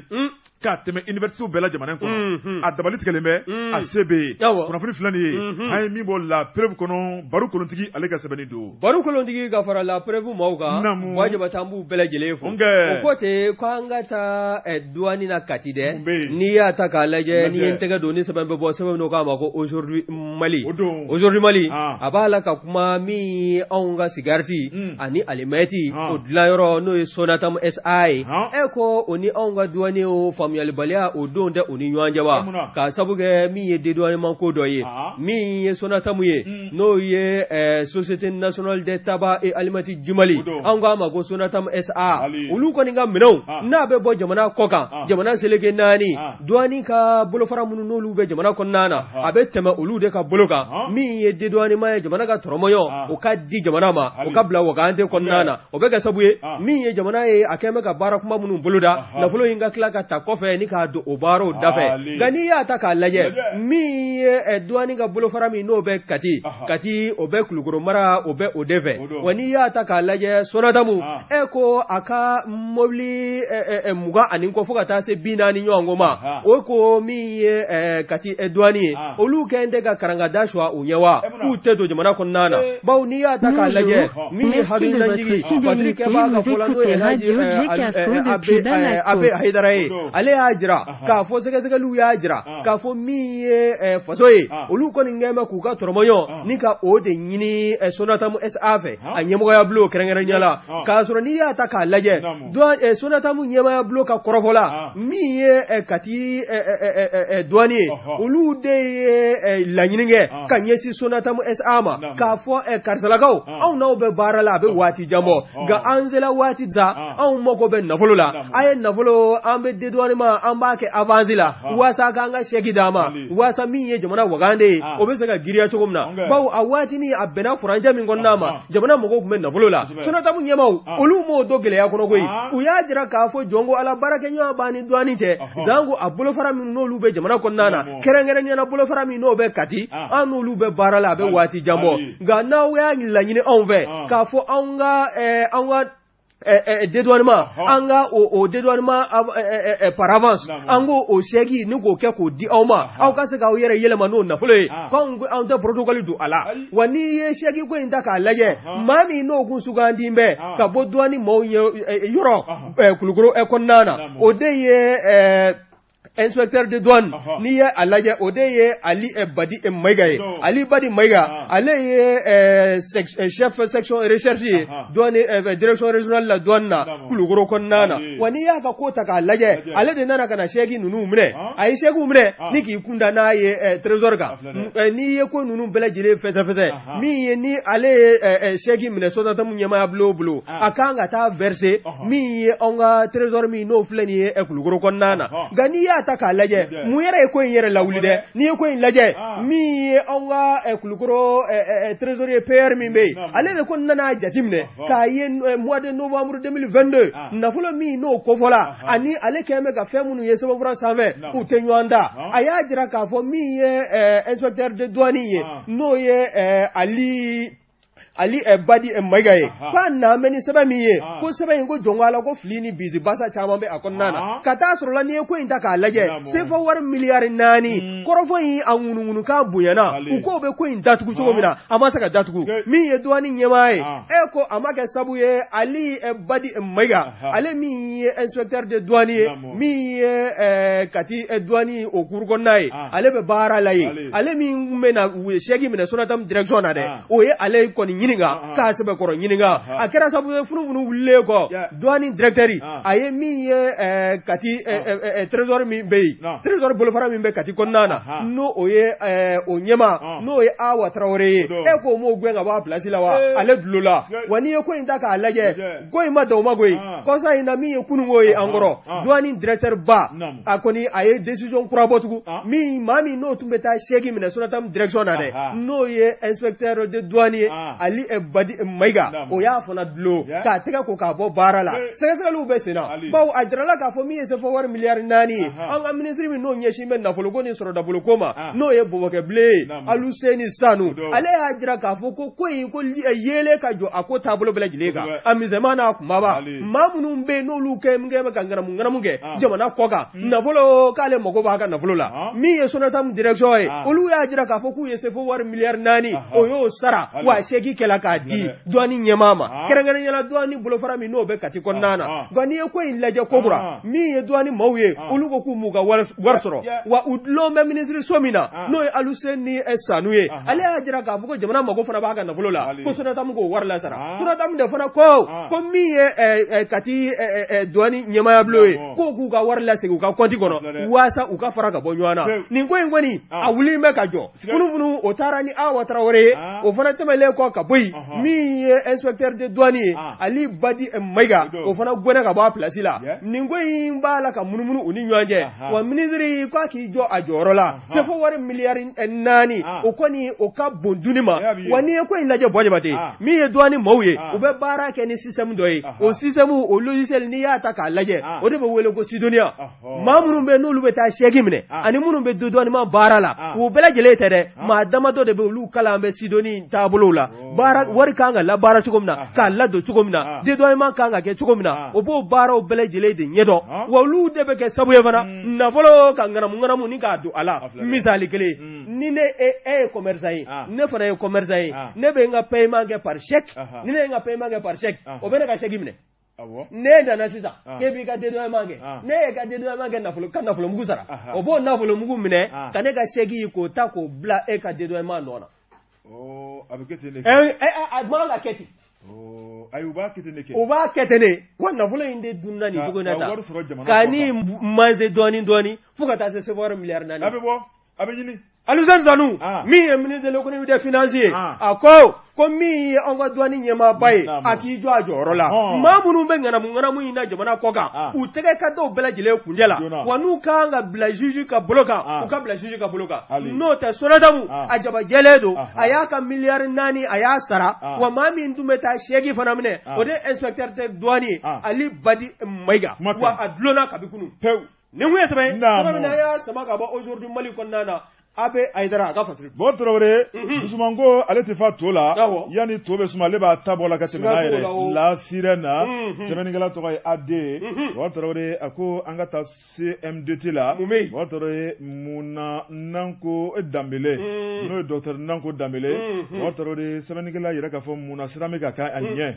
k'a tɛmɛ université bɛɛ la jamana in kɔnɔ. A dabali tigɛlen bɛ, a se bɛ yen. Kunnafoni filɛ nin ye, an ye min bɔ La Preuve kɔnɔ, Baro Kolontigi ale ka sɛbɛnni don. Baro Kolontigi ka fara La Preuve maaw kan, Wajibata, an b'u bɛɛ lajɛlen fo. O ko ten ko an ka taa douane na Kati dɛ. N'i y'a ta k'a lajɛ, n'i ye n tɛgɛ don ni sɛbɛn bɛ bɔ, sɛbɛn min k'a ma ko Aujourd'hui Mali, Aujourd'hui Mali a b'a la ka kuma min ye anw ka sigariti ani alimɛti o dilanyɔrɔ, n'o ye Sonatam SA ye. E ko o ni anw ka douane, o faamuyalibaliya o don tɛ u ni ɲɔgɔn cɛ wa? K'a sabu kɛ min ye dédouanement ko dɔ ye, min ye Sonatam ye, n'o ye Société nationale des tabac et allumettes du Mali, an k'a ma ko Sonatam SA, olu kɔni ka minɛnw n'a bɛ bɔ jamana kɔ kan, jamana seleke naani, douane ka bolofara minnu n'olu bɛ jamana kɔnɔna na, a bɛ tɛmɛ olu de ka bolo kan. Min ye dédouanement ye, jamana ka tɔrɔmɔɲɔ o ka di jamana ma, o ka bila wagante kɔnɔna na, o bɛ kɛ sababu ye min ye jamana ye a kɛn bɛ ka baara kuma minnu boloda, nafolo in ka tila ka ta kɔfɛ ni k'a don o baaraw dafɛ. Nka n'i y'a ta k'a lajɛ, min ye douane ka bolofara min n'o bɛ Kati, Kati o bɛ Kulukoro mara, o bɛ o de fɛ wa. N'i y'a ta k'a lajɛ, Sonatamu, e ko a ka mobili 20 ani kɔ fo ka taa se 40 ɲɔgɔn ko ma, o ko min ye Kati douane ye, olu kɛn tɛ ka karankada suwa u ɲɛ wa k'u tɛ don jamana kɔnɔna na? Bawo n'i y'a ta k'a lajɛ, min ye hakililajigi fasiri kɛbaa ka fɔ la, n'o ye Alhaji Abe Hayidara ye, ale y'a jira k'a fɔ sɛgɛsɛgɛliw y'a jira k'a fɔ min ye faso ye, olu kɔni kɛn bɛ k'u ka tɔrɔmɔɲɔ ni ka o de ɲini Sonatam SA fɛ, a ɲɛmɔgɔya bulon kɛrɛnkɛrɛnnenya la. K'a sɔrɔ n'i y'a ta k'a lajɛ, Sonatam ɲɛmɔgɔya bulon ka kɔrɔfɔ la, min ye Kati douane ye, olu de ye laɲini kɛ ka ɲɛsin Sonatam SA ma k'a fɔ karisalakaw, anw n'aw bɛ baara la a bɛ waati jan bɔ, nka an sera waati sa, anw mago bɛ nafolo la, a ye nafolo an bɛ dédouanement, an b'a kɛ avance la waasa k'an ka chèque d'a ma, waasa min ye jamana wagande ye, o bɛ se ka giriya cogo min na. Bawo a waatinin a bɛnna furancɛ min kɔnɔna ma, jamana mɔgɔw tun bɛ nafolo la. Sonatam ɲɛmaaw, olu m'o dɔn gɛlɛya kɔnɔ koyi. U y'a jira k'a fɔ jɔn ko Ala, baarakɛɲɔgɔn b'an ni douane cɛ, zanko a bolofara min n'olu bɛ jamana kɔnɔna na, kɛrɛnkɛrɛnnenya la bolofara min n'o bɛ Kati, an n'olu bɛ baara la a bɛ waati jan bɔ, nka n'aw y'a laɲini anw fɛ k'a fɔ anw ka dédouanement, an ka o dédouanement par avance, an k'o o chèque ni k'o kɛ k'o di aw ma, aw ka se k'aw yɛrɛ yɛlɛma n'o nafolo ye, k'anw anw tɛ protocole don a la wa. N'i ye chèque ko in ta k'a lajɛ, maa min n'o kun sugandi bɛ ka bɔ douane maaw ɲɛ yɔrɔ Kulukoro kɔnɔna na, o de ye Inspecteur de douane, n'i ye a lajɛ, o de ye Ali Badi Mayiga ye. Ali Badi Mayiga, ale ye chef section recherche ye douane, direction régionale la douane na Kulukoro kɔnɔna na. Wa n'i y'a ka ko ta k'a lajɛ, ale de nana ka na chèque ninnu minɛ. A ye chèque minɛ ni k'i kunda n'a ye trésor kan. N'i ye ko ninnu bɛɛ lajɛlen fɛsɛfɛsɛ, min ye ni ale ye chèque minɛ Sonatam ɲɛmaaya bulon bolo, a kan ka taa verser min ye anw ka trésor min n'o filɛ nin ye Kulukoro kɔnɔna na. Nka n'i y'a ta k'a lajɛ, mun yɛrɛ ye ko in yɛrɛ lawuli dɛ? N'i ye ko in lajɛ, min ye anw ka Kulukoro trésorier PR min bɛ yen, ale de ko nana jateminɛ k'a ye mois de novembre 2022, nafolo min n'o kofɔla ani ale kɛlen bɛ ka fɛn minnu ye sɛbɛnfura sanfɛ, u tɛ ɲɔgɔn da. A y'a jira k'a fɔ min ye inspecteur de douane ye, n'o ye Ali Badi Mayiga ye, k'a na mɛn ni sɛbɛn min ye, ko sɛbɛn in ko jɔn ko Ala, ko fili ni bisi basa caman bɛ a kɔnɔna na. Ka taa sɔrɔ la, n'i ye ko in ta k'a lajɛ, sefa wari miliyari 4, kɔrɔfɔ in a ŋunuŋunukan bonyana. U k'o bɛ ko in datugu cogo min na, a ma se ka datugu. Min ye douane ɲɛmaa ye, e ko a ma kɛ sabu ye Ali Badi Mayiga, ale min ye inspecteur de douane ye, min ye Kati douane o cour kɔnɔna ye, ale bɛ baara la yen, ale min bɛ na u ye chèque minɛ Sonatam direction na dɛ, o ye ale kɔni ɲininka k'a sɛbɛkɔrɔ ɲininka. A kɛra sababu ye, funufunu wulilen kɔ, douane directeur, a ye min ye Kati trésor min bɛ yen, trésor bolofara min bɛ Kati kɔnɔna na, n'o o ye o ɲɛmaa, n'o ye Awa Tarawele ye, e k'o m'o gɛn ka bɔ a place la wa, ale dulola. Wa n'i ye ko in ta k'a lajɛ, ko in ma dan o ma koyi. Kɔsa in na, min ye kununko ye an kɔrɔ, douane directeur ba, a kɔni a ye décision kura bɔ tugun. Min maa min n'o tun bɛ taa chèque minɛ Sonatam direction na dɛ, n'o ye inspecteur de douane ye Ali Badi Mayiga, o y'a fana dulon k'a tɛgɛ ko k'a bɔ baara la. Sɛgɛsɛgɛliw bɛ sen na, bawo a jirala k'a fɔ min ye sefa wari miliyari 4 ye, an ka minisiri min n'o ɲɛsin bɛ nafoloko ni sɔrɔdaboloko ma, n'o ye Bɔbɔkɛ Bilen ye, Aluseni Sanu, ale y'a jira k'a fɔ ko in ko yeelen ka jɔ a ko taabolo bɛɛ lajɛlen kan, a misɛnman n'a kunbaba. Maa minnu bɛ yen n'olu kɛ bɛ ka ŋanamu ŋanamu kɛ jamana kɔ kan nafolo, k'ale mago b'a ka nafolo la. Min ye Sonatam direction ye, olu y'a jira k'a fɔ k'u ye sefa wari miliyari 4, o y'o sara. Wa chèque kɛla k'a di douane ɲɛmaa ma, kɛrɛnkɛrɛnnenya la douane bolofara min n'o bɛ Kati kɔnɔna na. Nka n'i ye ko in lajɛ kokura, min ye douane maaw ye, olu ko k'u m'u ka wari sɔrɔ. Wa u dulon bɛ minisiri so min na, n'o ye Aluseni Sanu ye, ale y'a jira k'a fɔ ko jamana mago fana b'a ka nafolo la, ko Sonatam k'o wari lasara. Sonatam de fana ko min ye Kati douane ɲɛmaaya bulon ye, ko k'u ka wari lasegin u ka compte kɔnɔ waasa u ka fara ka bɔ ɲɔgɔn na. Nin ko in kɔni, a wulilen bɛ ka jɔ funufunu. O taara ni Awa Tarawele ye, o fana tɛmɛlen kɔ ka bɔ yen, min ye inspecteur de douane ye Ali Badi Mayiga, o fana gɛnna ka bɔ a place la. Nin ko in b'a la ka munumunu u ni ɲɔgɔn cɛ. Wa minisiri k'a k'i jɔ a jɔyɔrɔ la, sefo wari miliyari 4, o kɔni o ka bon dunni ma. Wa n'i ye ko in lajɛ, Bɔ Jabate, min ye douane maaw ye, u bɛ baara kɛ ni système dɔ ye. O système, o logiciel, n'i y'a ta k'a lajɛ, o de bɛ wele ko Sidonia. Maa minnu bɛ n'olu bɛ taa chèque minɛ ani minnu bɛ dédouanement baara la, u bɛɛ lajɛlen tɛ dɛ, maa damadɔ de bɛ, olu kalan bɛ Sidonie taabolow la. Baara wari kan ka labaara cogo min na, k'a ladon cogo min na, dédouanement kan ka kɛ cogo min na, o b'o baaraw bɛɛ lajɛlen de ɲɛdɔn. Wa olu de bɛ kɛ sababu ye fana nafolo ka ŋanamu ŋanamu ni k'a don a la. Misali kelen, ni ne e ye commerçant ye, ne fana ye commerçant ye, ne bɛ n ka paiement kɛ par chèque. Ni ne ye n ka paiement kɛ par chèque, o bɛ ne ka chèque minɛ. Ne nana sisan k'e b'i ka dédouanement kɛ, ne ye ka dédouanement kɛ, nafolo ka nafolomugu sara, o b'o nafolomugu minɛ ka ne ka chèque k'o ta k'o bila e ka dédouanement nɔ na. A bɛ kɛ ten de. A man ka kɛ ten. Ayi, u b'a kɛ ten de kɛ. U b'a kɛ ten de. Wa nafolo in de dunna nin cogo in na tan ka ni manse dɔɔni dɔɔni fo ka taa se sefo miliyari 4. A bɛ bɔ, a bɛ ɲini. Aluseni Sanu, min ye ministre de l'économie des finances ye, a ko min ye anw ka douane ɲɛmaaba ye, a k'i jɔ a jɔyɔrɔ la. Maa minnu bɛ ŋanamu ŋanamu in na jamana kɔ kan, u tɛgɛ ka dɔw bɛɛ lajɛlen kunjɛ la. Wa n'u kan ka bila juge ka bolo kan, u ka bila juge ka bolo kan. N'o tɛ, Sonatam a jaba jɛlen don, a y'a ka miliyari 4, a y'a sara. Wa maa min tun bɛ taa chèque fana minɛ, o de ye inspecteur de douane ye, Ali Badi Mayiga. Wa a dulonna kabi kunun. Nin kun ye sɛbɛn ye, sɛbɛn min n'an y'a sama ka bɔ Aujourd'hui Mali kɔnɔna na. Abe Hayidara a ka fasiri. Bɔkari Tarawele, dusumango ale tɛ fa to la, yanni to bɛ suma ale b'a ta bɔ la ka tɛmɛ n'a yɛrɛ La Sirène na, sɛbɛnnikɛla tɔgɔ ye AD. Bɔkari Tarawele a ko an ka taa CMDT la. Mun bɛ yen? Bɔkari Tarawele munna Nanko Danbele, n'o ye docteur Nanko Danbele. Bɔkari Tarawele sɛbɛnnikɛla yɛrɛ k'a fɔ munna siran bɛ ka kɛ a ɲɛ.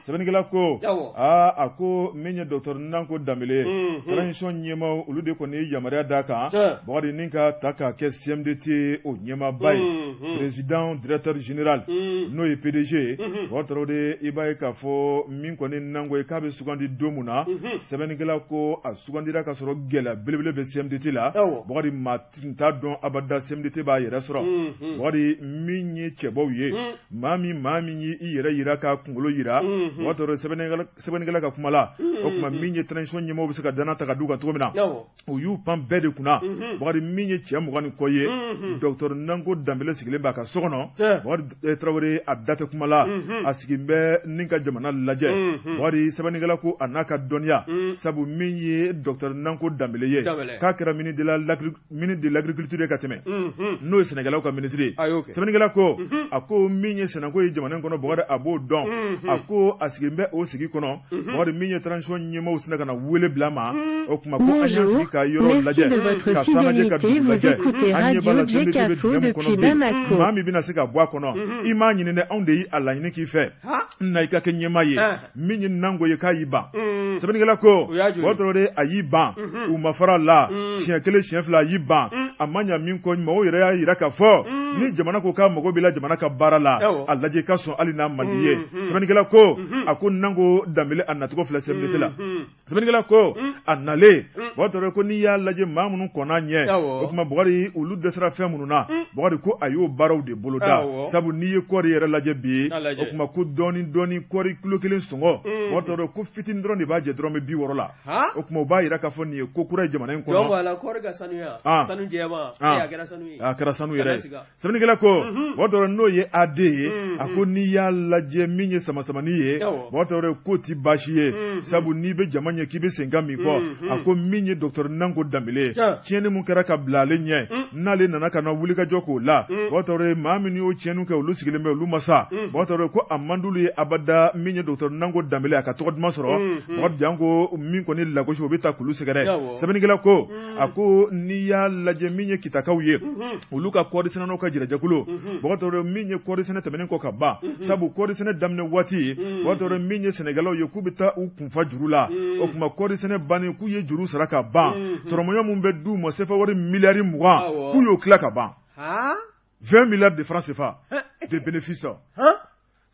Sɛbɛnnikɛla ko, aa a ko min ye docteur Nanko Danbele ye, transition ɲɛmaaw olu de kɔni ye yamaruya d'a kan. Bakari ni k'a ta k'a kɛ CMDT o ɲɛmaaba ye, président directeur général, n'o ye PDG ye. Bakari Tarawele i b'a ye k'a fɔ min kɔni Nanko ye k'a bɛ sugandi don min na, sɛbɛnnikɛla ko a sugandira ka sɔrɔ gɛlɛya belebele bɛ CMDT la. Bakari maa tun t'a dɔn abada CMDT b'a yɛrɛ sɔrɔ. Bakari min ye cɛbɔw ye, maa min ye i yɛrɛ yira k'a kunkolo yira, Bakari Tarawele sɛbɛnnikɛla ka kuma la, o tuma min ye transition ɲɛmaaw bɛ se ka danaya ta ka d'u kan cogo min na, u y'u pan bɛɛ de kunna. Bakari min ye cɛ 20 ni kɔ ye, docteur Nanko Danbele sigilen b'a ka so kɔnɔ. Bakari Tarawele a da tɛ kuma la, a sigilen bɛ ni ka jamana lajɛ. Bakari sɛbɛnnikɛla ko a n'a ka dɔnniya, sabu min ye docteur Nanko Danbele ye, k'a kɛra ministre de l'agriculture ye ka tɛmɛ, n'o ye sɛnɛkɛlaw ka minisiri ye. Sɛbɛnnikɛla ko a ko min ye sɛnɛko ye jamana in kɔnɔ, Bakari a b'o dɔn. A ko a sigilen bɛ o sigi kɔnɔ. Bakari min ye transition ɲɛmaaw sinna ka na wele bila ma, o tuma ko an y'an sigi ka yɔrɔ lajɛ, ka san lajɛ, ka dugu lajɛ, an ɲɛ b'a la CMDT bɛ dingɛ min kɔnɔ bi, maa min bɛna se ka bɔ a kɔnɔ, i m'a ɲini dɛ, anw de y'i a laɲini k'i fɛ na i ka kɛ ɲɛmaa ye. Min ye Nanko ye k'a y'i ban. Sɛbɛnnikɛla ko Bakari Tarawele a y'i ban, u ma fara la siɲɛ kelen siɲɛ fila, a y'i ban, a ma ɲa min kɔ, mɔgɔw yɛrɛ y'a jira k'a fɔ ni jamana ko k'a mago b'i la jamana ka baara la, a lajɛ i ka sɔn hali n'a man di ye. Sɛbɛnnikɛla ko a ko Nanko Danbele a nacogo filɛ CMDT la. Sɛbɛnnikɛla ko a nalen, Bakari Tarawele ko n'i y'a lajɛ maa minnu kɔnna ɲɛ, o tuma Bakari olu dɛsɛra fɛn minnu na, Bakari ko a y'o baaraw de boloda. Sabu n'i ye kɔɔri yɛrɛ lajɛ bi, o tuma ko dɔɔni dɔɔni kɔɔri kilo kelen sɔngɔ, Bakari Tarawele ko fitinin dɔrɔn de b'a jɛ dɔrɔmɛ 60 la. O tuma o b'a jira k'a fɔ nin ye ko kura ye jamana in kɔnɔ. Kɔɔri ka sanuya, sanu jɛman, a kɛra sanu ye. A kɛra sanu yɛrɛ ye. Sɛbɛnnikɛla ko Bakari Tarawele n'o ye AD ye, a ko n'i y'a lajɛ min ye samasamani ye, Bakari Tarawele k'o ti baasi ye, sabu n'i bɛ jama ɲɛ k'i bɛ sen ka min kɔ. A ko min ye docteur Nanko Danbele ye, tiɲɛni min kɛra ka bila ale ɲɛ, n'ale nana ka na wulikajɔ k'o la, Bakari Tarawele maa minnu y'o tiɲɛni kɛ olu sigilen bɛ, olu ma sa. Bakari Tarawele ko a man d'olu ye abada min ye docteur Nanko Danbele a ka tɔgɔ duman sɔrɔ. Bakari janko min kɔni lagosi o bɛ taa k'olu sɛgɛrɛ. Sɛbɛnnikɛla ko a ko n'i y'a lajɛ min ye kitakaw ye, olu ka kɔɔri sɛnɛnaw ka jɛrɛjɛkulu, Bakari Tarawele min ye kɔɔri sɛnɛ tɛmɛnen kɔ ka ban, sabu kɔɔri sɛnɛ daminɛ waati, Bakari Tarawele min ye sɛnɛkɛlaw ye k'u bɛ taa u kunfa juru la, o tuma kɔɔri sɛnɛ bannen k'u ye juru sara ka ban, tɔrɔmɔɲɔ min bɛ d'u ma sefa wari miliyari 20, k'u y'o tila ka ban, 20 milliards de francs CFA de bénéfice.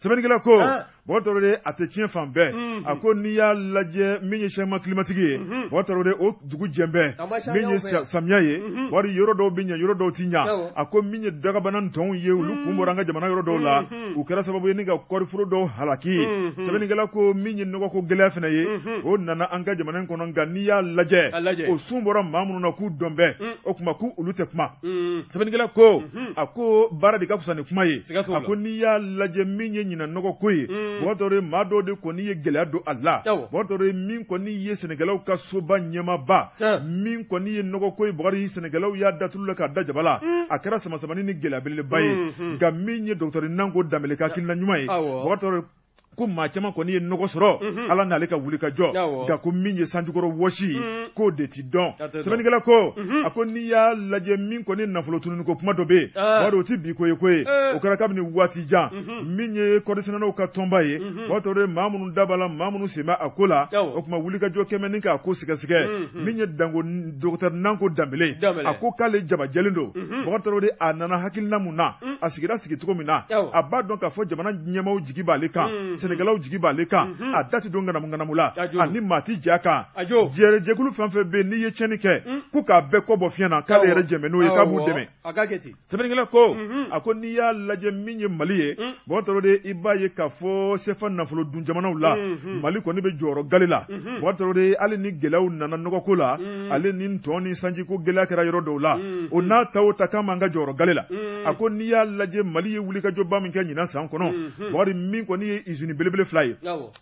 Sɛbɛnnikɛla ko Bakari Tarawele a tɛ tiɲɛ fan bɛɛ. A ko n'i y'a lajɛ min ye changement climatique ye, Bakari Tarawele o dugu jɛn bɛɛ min ye samiya ye, wari yɔrɔ dɔw bɛ ɲɛ, yɔrɔ dɔw tɛ ɲɛ. A ko min ye dagabana ntɔnw ye, olu kun bɔra an ka jamana yɔrɔ dɔw la, u kɛra sababu ye ni ka kɔɔriforo dɔw halaki. Sɛbɛnnikɛla ko min ye nɔgɔko gɛlɛya fana ye, o nana an ka jamana in kɔnɔ, nka n'i y'a lajɛ o sun bɔra maa minnu na k'u dɔn bɛɛ, o tuma k'u olu tɛ kuma. Sɛbɛnnikɛla ko a ko baara de ka fisa ni kuma ye. A ko n'i y'a lajɛ min ye ɲinan nɔgɔ ko ye, Bakari Tarawele maa dɔw de kɔni ye gɛlɛya don a la. Bakari Tarawele min kɔni ye sɛnɛkɛlaw ka soba ɲɛmaaba, min kɔni ye nɔgɔ ko ye, Bakari sɛnɛkɛlaw y'a da tulu la k'a da jaba la, a kɛra samasamani ni gɛlɛya belebeleba ye. Nka min ye docteur Nanko Danbele ka hakilina ɲuman ye, Bakari Tarawele ko maa caman kɔni ye nɔgɔ sɔrɔ Ala n'ale ka wuli ka jɔ, nka ko min ye sanjukɔrɔ wɔsi k'o de ti dɔn. Sɛbɛnnikɛla ko a ko n'i y'a lajɛ min kɔni nafolo tununi ko kuma dɔ bɛ yen, Bakari o ti bi ko ye ko ye, o kɛra kabini waati jan. Min ye kɔɔrisɛnɛnaw ka tɔnba ye, Bakari Tarawele maa minnu da b'a la, maa minnu sen bɛ a ko la, o tuma wulikajɔ kɛmɛ ni k'a ko sɛgɛsɛgɛ. Min ye danko docteur Nanko Danbele, a ko k'ale jabajɛlen don. Bakari Tarawele a nana hakilina mun na, a sigira sigi cogo min na, a b'a dɔn k'a fɔ jamana ɲɛmaaw jigi b'ale kan, sɛnɛkɛlaw jigi b'ale kan, a da tɛ don ŋanamu ŋanamu la, ani maa ti ja kan. Jɛrɛjɛkulu fɛn fɛn bɛ yen n'i ye tiɲɛni kɛ, ko k'a bɛɛ kɔ bɔ fiɲɛ na, k'ale yɛrɛ jɛmɛ n'o ye, k'a b'u dɛmɛ. Sɛbɛnnikɛla ko a ko n'i y'a lajɛ min ye Mali ye, Bakari Tarawele i b'a ye k'a fɔ sefa nafolo dun jamanaw la, Mali kɔni bɛ jɔyɔrɔ gale la. Bakari Tarawele hali ni gɛlɛyaw nana nɔgɔko la, ale ni ntɔn ni sanjiko gɛlɛya kɛra yɔrɔ dɔw la, o n'a ta o ta k'an b'an ka jɔyɔrɔ gale la. A ko n'i y'a lajɛ, Mali ye wulikajɔba min kɛ ɲinan san kɔnɔ, Bakari, min kɔni ye usine belebele 2 ye,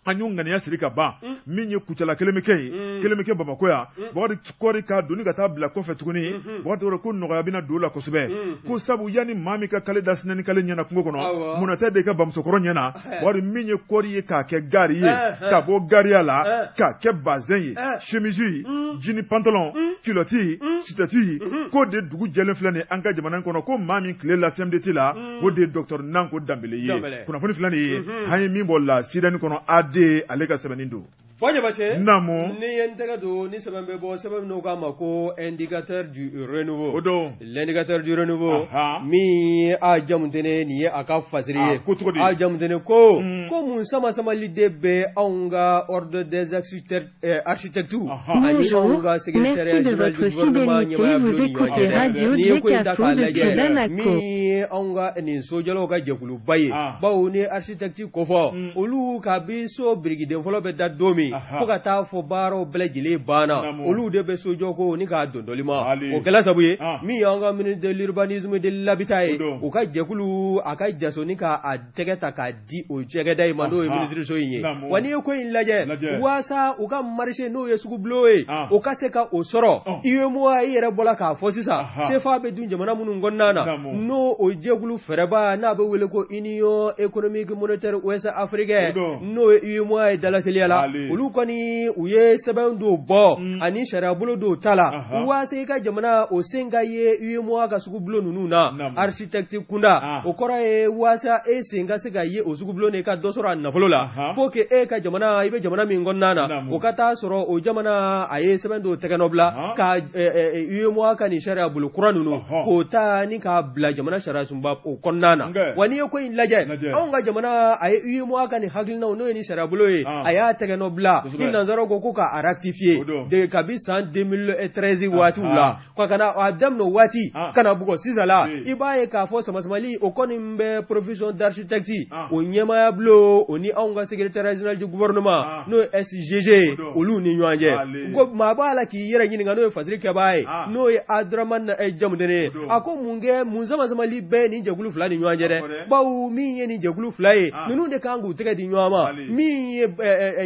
an y'o ŋaniya siri ka ban. Min ye Kucala kelen bɛ kɛ yen, kelen bɛ kɛ Bamakɔ yan. Bakari, kɔɔri k'a doni ka taa bila kɔfɛ tuguni, Bakari, ko nɔgɔya bɛna don o la kosɛbɛ, ko sabu yanni maa min ka kale da sinɛni kale ɲɛna kungo kɔnɔ, munna tɛ de ka bamusokɔrɔ ɲɛna. Bakari, min ye kɔɔri ye k'a kɛ gari ye, ka bɔ gariya la k'a kɛ bazɛn ye, chemise, jean, pantalon, culotte, sutati, k'o de dugu jɛlen filɛ nin an ka jamana kɔnɔ, ko maa min tile la CMDT la, o de ye docteur Nanko Danbele ye. Kunnafoni filɛ nin ye, an ye min bɔ la Sirɛni kɔnɔ, AD ale ka sɛbɛnni don. Bɔ Jabate. Naamu. Ni ye n tɛgɛ don ni sɛbɛn bɛ bɔ, sɛbɛn min n'o k'a ma ko Indicateur du renouveau. O don. L'indicateur du renouveau min a jamutene, nin ye a ka fasiri ye. Ko cogo di? A jamutene ko ko mun sama samali de bɛ anw ka ordre des architectes ani anw ka secrétariat Merci de général votre du gouvernement fidélité. ɲɛmaaya Vous bulon ni ɲɔgɔn écoutez cɛ dɛ. Radio N'i ye ko in ta Djekafo k'a depuis lajɛ, Bamako. min ye anw ka nin sojɔlaw ka jɛkuluba ye, bawo ni architecte kofɔ, olu kabi so birikiden fɔlɔ bɛ da don min fo ka taa fɔ baaraw bɛɛ lajɛlen banna, olu de bɛ sojɔ ko ni k'a dondoli ma. O kɛla sabu ye, min y'an ka ministre de l'urbanisme de l'habitat ye, u ka jɛkulu a ka jaso ni k'a tɛgɛ ta k'a di o cɛkɛda in ma, n'o ye ministre so in ye. Wa n'i ye ko in lajɛ, waasa u ka marché, n'o ye sugubulon ye, o ka se ka o sɔrɔ UEMOA, i yɛrɛ bɔla k'a fɔ sisan, CFA bɛ dun jamana minnu kɔnɔna na, n'o o jɛkulu fɛrɛba n'a bɛ wele ko Union économique monétaire ouest africaine, n'o ye UEMOA ye dalateliya la, olu kɔni u ye sɛbɛn dɔw bɔ ani sariyabolo dɔw ta la waasa i ka jamana o sen ka ye UEMOA ka sugubulon ninnu na architecte kunda. O kɔrɔ ye waasa e sen ka se ka ye o sugubulon i ka dɔ sɔrɔ a nafolo la, faut que e ka jamana, i bɛ jamana min kɔnɔna na, o ka taa sɔrɔ o jamana a ye sɛbɛn dɔw tɛgɛ nɔ bila ka UEMOA ka nin sariya bolo kura ninnu k'o ta ni k'a bila jamana sariya sunba o kɔnɔna na. Wa n'i ye ko in lajɛ, anw ka jamana a ye UEMOA ka nin hakilinaw, n'o ye nin sariya bolo ye, a y'a tɛgɛ nɔ bila ni nanzaraw ko k'a ratifier de kabi san 2013 waatiw la ka na a daminɛ o waati ka na bugɔ sisan la. I b'a ye k'a fɔ samasamali o kɔni bɛ profession d'architecte o ɲɛmaaya bulon, o ni anw ka secrétaire général du gouvernement, n'o ye SGG ye, olu ni ɲɔgɔn cɛ. Ko maa b'a la k'i yɛrɛ ɲininka, n'o ye fasiri kɛbaa ye, n'o ye Aduramani Jamutene ye, a ko mun kɛ, mun samasamali bɛ nin jɛkulu fila ni ɲɔgɔn cɛ dɛ? Bawo min ye nin jɛkulu fila ye, ninnu de kan k'u tɛgɛ di ɲɔgɔn ma, min ye